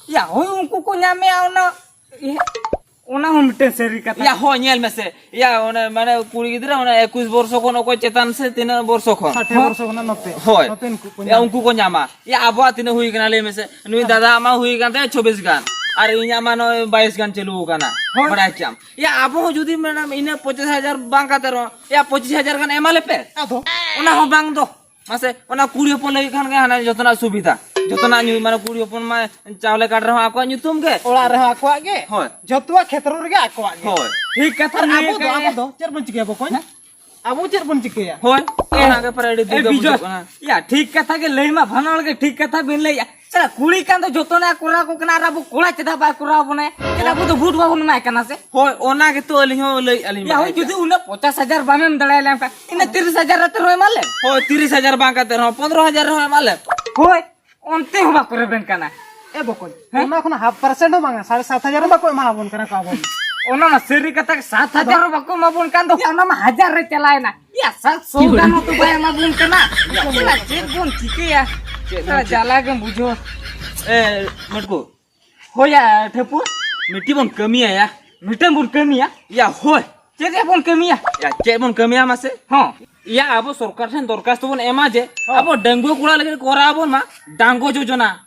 ᱭᱟ, ᱦᱳᱭ, ᱩᱱᱠᱩ ᱠᱚ ᱧᱟᱢᱮᱜᱼᱟ ᱚᱱᱟ, ᱤᱭᱟᱹ, ᱚᱱᱟ ᱦᱚᱸ ᱢᱤᱫᱴᱮᱱ ᱥᱟᱹᱨᱤ ᱠᱟᱛᱷᱟ᱾ ᱭᱟ, ᱦᱳᱭ, ᱧᱮᱞ ᱢᱮᱥᱮ᱾ ᱭᱟ, ᱚᱱᱮ, ᱢᱟᱱᱮ, ᱠᱩᱲᱤ ᱜᱤᱫᱽᱨᱟᱹ, ᱚᱱᱮ, ᱮᱠᱩᱥ ᱵᱚᱨᱥᱚ ᱠᱷᱚᱱ ᱚᱠᱚᱭ ᱪᱮᱛᱟᱱ ᱥᱮ ᱛᱤᱱᱟᱹᱜ ᱵᱚᱨᱥᱚ ᱠᱷᱚᱱ? ᱥᱟᱴᱷᱮ ᱦᱚᱸ᱾ ᱵᱚᱨᱥᱚ ᱠᱷᱚᱱᱟᱜ ᱱᱚᱛᱮ᱾ ᱦᱳᱭ᱾ ᱱᱚᱛᱮᱱ ᱠᱚ ᱠᱚ ᱭᱟ, ᱧᱟᱢᱟ᱾ ᱩᱱᱠᱩ ᱠᱚ ᱧᱟᱢᱟ᱾ ᱭᱟ, ᱟᱵᱚᱣᱟᱜ ᱛᱤᱱᱟᱹᱜ ᱦᱩᱭ ᱠᱟᱱᱟ, ᱞᱟᱹᱭ ᱢᱮᱥᱮ? ᱱᱩᱭ ᱦᱮᱸ᱾ ᱫᱟᱫᱟ ᱟᱢᱟᱜ ᱦᱩᱭ ᱠᱟᱱ ᱛᱟᱭᱟ ᱪᱷᱚᱵᱵᱤᱥ ᱜᱟᱱ᱾ ᱟᱨ ᱤᱧᱟᱹᱜ ᱢᱟ ᱱᱚᱜᱼᱚᱭ ᱵᱟᱭᱤᱥ ᱜᱟᱱ ᱪᱟᱹᱞᱩ ᱟᱠᱟᱱᱟ᱾ ᱦᱳᱭ᱾ ᱵᱟᱲᱟᱭ ᱠᱮᱟᱢ᱾ ᱭᱟ, ᱟᱵᱚ ᱦᱚᱸ ᱡᱩᱫᱤ, ᱢᱮᱱᱟᱢ, ᱤᱱᱟᱹ ᱯᱚᱸᱪᱤᱥ ᱦᱟᱡᱟᱨ ᱵᱟᱝ ᱠᱟᱛᱮ ᱨᱮᱦᱚᱸ, ᱭᱟ, ᱯᱚᱸᱪᱤᱥ ᱦᱟᱡᱟᱨ ᱜᱟᱱ ᱮᱢᱟ ᱞᱮᱯᱮ᱾ ᱟᱫᱚ? ᱚᱱᱟ ᱦᱚᱸ ᱵᱟᱝ ᱫᱚ᱾ ᱢᱟᱥᱮ, ᱚᱱᱟ ᱠᱩᱲᱤ ᱦᱚᱯᱚᱱ ᱞᱟᱹᱜᱤᱫ ᱠᱷᱟᱱ ᱜᱮ ᱦᱟᱱᱟ ᱡᱚᱛᱚᱱᱟᱜ ᱥᱩᱵᱤᱫᱷᱟ᱾ ᱡᱚᱛᱚᱱᱟᱜ ᱧᱩ, ᱢᱟᱱᱮ ᱠᱩᱲᱤ ᱦᱚᱯᱚᱱ ᱢᱟ ᱪᱟᱣᱞᱮ ᱠᱟᱨᱰ ᱨᱮᱦᱚᱸ ᱟᱠᱚᱣᱟᱜ ᱧᱩᱛᱩᱢ ᱜᱮ᱾ ᱚᱲᱟᱜ ᱨᱮᱦᱚᱸ ᱟᱠᱚᱣᱟᱜ ᱜᱮ᱾ ᱦᱳᱭ᱾ ᱡᱚᱛᱚᱣᱟᱜ ᱠᱷᱮᱛᱨᱚ ᱨᱮᱜᱮ ᱟᱠᱚᱣᱟᱜ ᱜᱮ᱾ ᱦᱳᱭ᱾ ᱴᱷᱤᱠ ᱠᱟᱛᱷᱟ ᱟᱨ ᱞᱟᱹᱭ ᱟᱵᱚ ᱫᱚ, ᱟᱠᱟᱫ᱾ ᱟᱵᱚ ᱫᱚ ᱪᱮᱫ ᱵᱚᱱ ᱪᱤᱠᱟᱹᱭᱟ ᱵᱚᱠᱚᱧ? ᱦᱮᱸ? ᱟᱵᱚ ᱪᱮᱫ ᱵᱚᱱ ᱪᱤᱠᱟᱹᱭᱟ? ᱦᱳᱭ, ᱮ, ᱚᱱᱟ ᱜᱮ ᱯᱨᱟᱭ ᱟᱹᱰᱤ ᱮ, ᱫᱩᱠ ᱜᱮ ᱵᱤᱡᱚᱭ, ᱵᱩᱡᱷᱟᱹᱜ ᱠᱟᱱᱟ᱾ ᱭᱟ, ᱴᱷᱤᱠ ᱠᱟᱛᱷᱟ ᱜᱮ ᱞᱟᱹᱭ ᱢᱟ, ᱵᱟᱱᱟ ᱦᱚᱲ ᱜᱮ ᱴᱷᱤᱠ ᱠᱟᱛᱷᱟ ᱵᱤᱱ ᱞᱟᱹᱭᱟ᱾ ᱪᱮᱫᱟᱜ ᱠᱩᱲᱤ ᱠᱟᱱ ᱫᱚ ᱡᱚᱛᱚᱱᱟᱜ ᱠᱚᱨᱟᱣ ᱠᱚ ᱠᱟᱱᱟ, ᱟᱨ ᱟᱵᱚ ᱠᱚᱲᱟ ᱪᱮᱫᱟᱜ ᱵᱟᱭ ᱠᱚᱨᱟᱣ ᱵᱚᱱᱟᱭ? ᱪᱮᱫᱟᱜ ᱟᱵᱚ ᱫᱚ ᱵᱷᱳᱴ ᱵᱟᱵᱚᱱ ᱮᱢᱟᱭ ᱠᱟᱱᱟ ᱥᱮ? ᱦᱳᱭ, ᱚᱱᱟ ᱜᱮᱛᱚ ᱟᱹᱞᱤᱧ ᱦᱚᱸ ᱞᱟᱹᱭᱮᱫ ᱟᱹᱞᱤᱧ ᱭᱟ, ᱦᱳᱭ, ᱵᱟᱲᱟᱭ ᱡᱩᱫᱤ ᱜᱮᱭᱟ᱾ ᱩᱱᱟᱹᱜ ᱯᱚᱪᱟᱥ ᱦᱟᱡᱟᱨ ᱵᱟᱢ ᱮᱢ ᱫᱟᱲᱮᱭᱟᱞᱮ ᱠᱷᱟᱱ, ᱤᱱᱟᱹ ᱛᱤᱨᱤᱥ ᱦᱟᱡᱟᱨ ᱠᱟᱛᱮ ᱨᱮᱦᱚᱸ ᱮᱢᱟ ᱞᱮ᱾ ᱦᱳᱭ, ᱛᱤᱨᱤᱥ ᱦᱟᱡᱟᱨ ᱵᱟᱝ ᱠᱟᱛᱮ ᱨᱮᱦᱚᱸ ᱯᱚᱱᱫᱽᱨᱚ ᱦᱟᱡᱟᱨ ᱨᱮᱦᱚᱸ ᱮᱢᱟ ᱞᱮ᱾ ᱦᱳᱭ᱾ ᱚᱱᱛᱮ ᱦᱚᱸ ᱵᱟᱠᱚ ᱨᱮᱵᱮᱱ ᱠᱟᱱᱟ᱾ ᱮ ᱵᱚᱠᱚᱧ, ᱦᱮᱸ? ᱚᱱᱟ ᱠᱷᱚᱱ ᱦᱟᱯ ᱯᱟᱨᱥᱮᱱᱴ ᱦᱚᱸ ᱵᱟᱝᱟ, ᱥᱟᱲᱮ ᱥᱟᱛ ᱦᱟᱡᱟᱨ ᱦᱚᱸ ᱵᱟᱠᱚ ᱮᱢᱟ ᱵᱚᱱ ᱠᱟᱱᱟ ᱠᱚ ᱟᱵᱚ᱾ ᱚᱱᱟ ᱢᱟ ᱥᱟᱹᱨᱤ ᱠᱟᱛᱷᱟ ᱜᱮ, ᱥᱟᱛ ᱦᱟᱡᱟᱨ ᱦᱚᱸ ᱵᱟᱠᱚ ᱮᱢᱟ ᱵᱚᱱ ᱠᱟᱱ ᱫᱚ, ᱚᱱᱟ ᱢᱟ ᱦᱟᱡᱟᱨ ᱨᱮ ᱪᱟᱞᱟᱣᱮᱱᱟ᱾ ᱭᱟ, ᱥᱟᱛ ᱥᱚ ᱜᱟᱱ ᱦᱚᱸ ᱛᱚ ᱵᱟᱭ ᱮᱢᱟ ᱵᱚᱱ ᱠᱟᱱᱟ᱾ ᱪᱮᱫ ᱵᱚᱱ ᱪᱤᱠᱟᱹᱭᱟ? ᱪᱮᱫ ᱵᱚᱱ ᱥᱟᱞᱟ ᱪᱤᱠᱟᱹᱭᱟ? ᱡᱟᱞᱟ ᱜᱮᱢ ᱵᱩᱡᱷᱟᱹᱣᱟ᱾ ᱮ, ᱢᱟᱹᱴᱠᱩ᱾ ᱦᱳᱭᱟ, ᱴᱷᱟᱹᱯᱩ᱾ ᱢᱤᱫᱴᱤᱡ ᱵᱚᱱ ᱠᱟᱹᱢᱤᱭᱟ ᱭᱟ᱾ ᱢᱤᱫᱴᱟᱝ ᱵᱚᱱ ᱠᱟᱹᱢᱤᱭᱟ? ᱭᱟ, ᱦᱳᱭ᱾ ᱪᱮᱫ ᱨᱮᱭᱟᱜ ᱵᱚᱱ ᱠᱟᱹᱢᱤᱭᱟ? ᱭᱟ, ᱪᱮᱫ ᱵᱚᱱ ᱠᱟᱹᱢᱤᱭᱟ ᱢᱟᱥᱮ? ᱦᱚᱸ᱾ ᱭᱟ, ᱟᱵᱚ ᱥᱚᱨᱠᱟᱨ ᱴᱷᱮᱱ ᱫᱚᱨᱠᱷᱟᱥᱛᱚ ᱵᱚᱱ ᱮᱢᱟ ᱡᱮ, ᱦᱚᱸ᱾ ᱟᱵᱚ ᱰᱟᱺᱜᱩᱣᱟᱹ ᱠᱚᱲᱟ ᱞᱟᱹᱜᱤᱫ ᱠᱚᱨᱟᱣ ᱟᱵᱚᱱ ᱢᱟ ᱰᱟᱝᱜᱚ ᱡᱳᱡᱚᱱᱟ᱾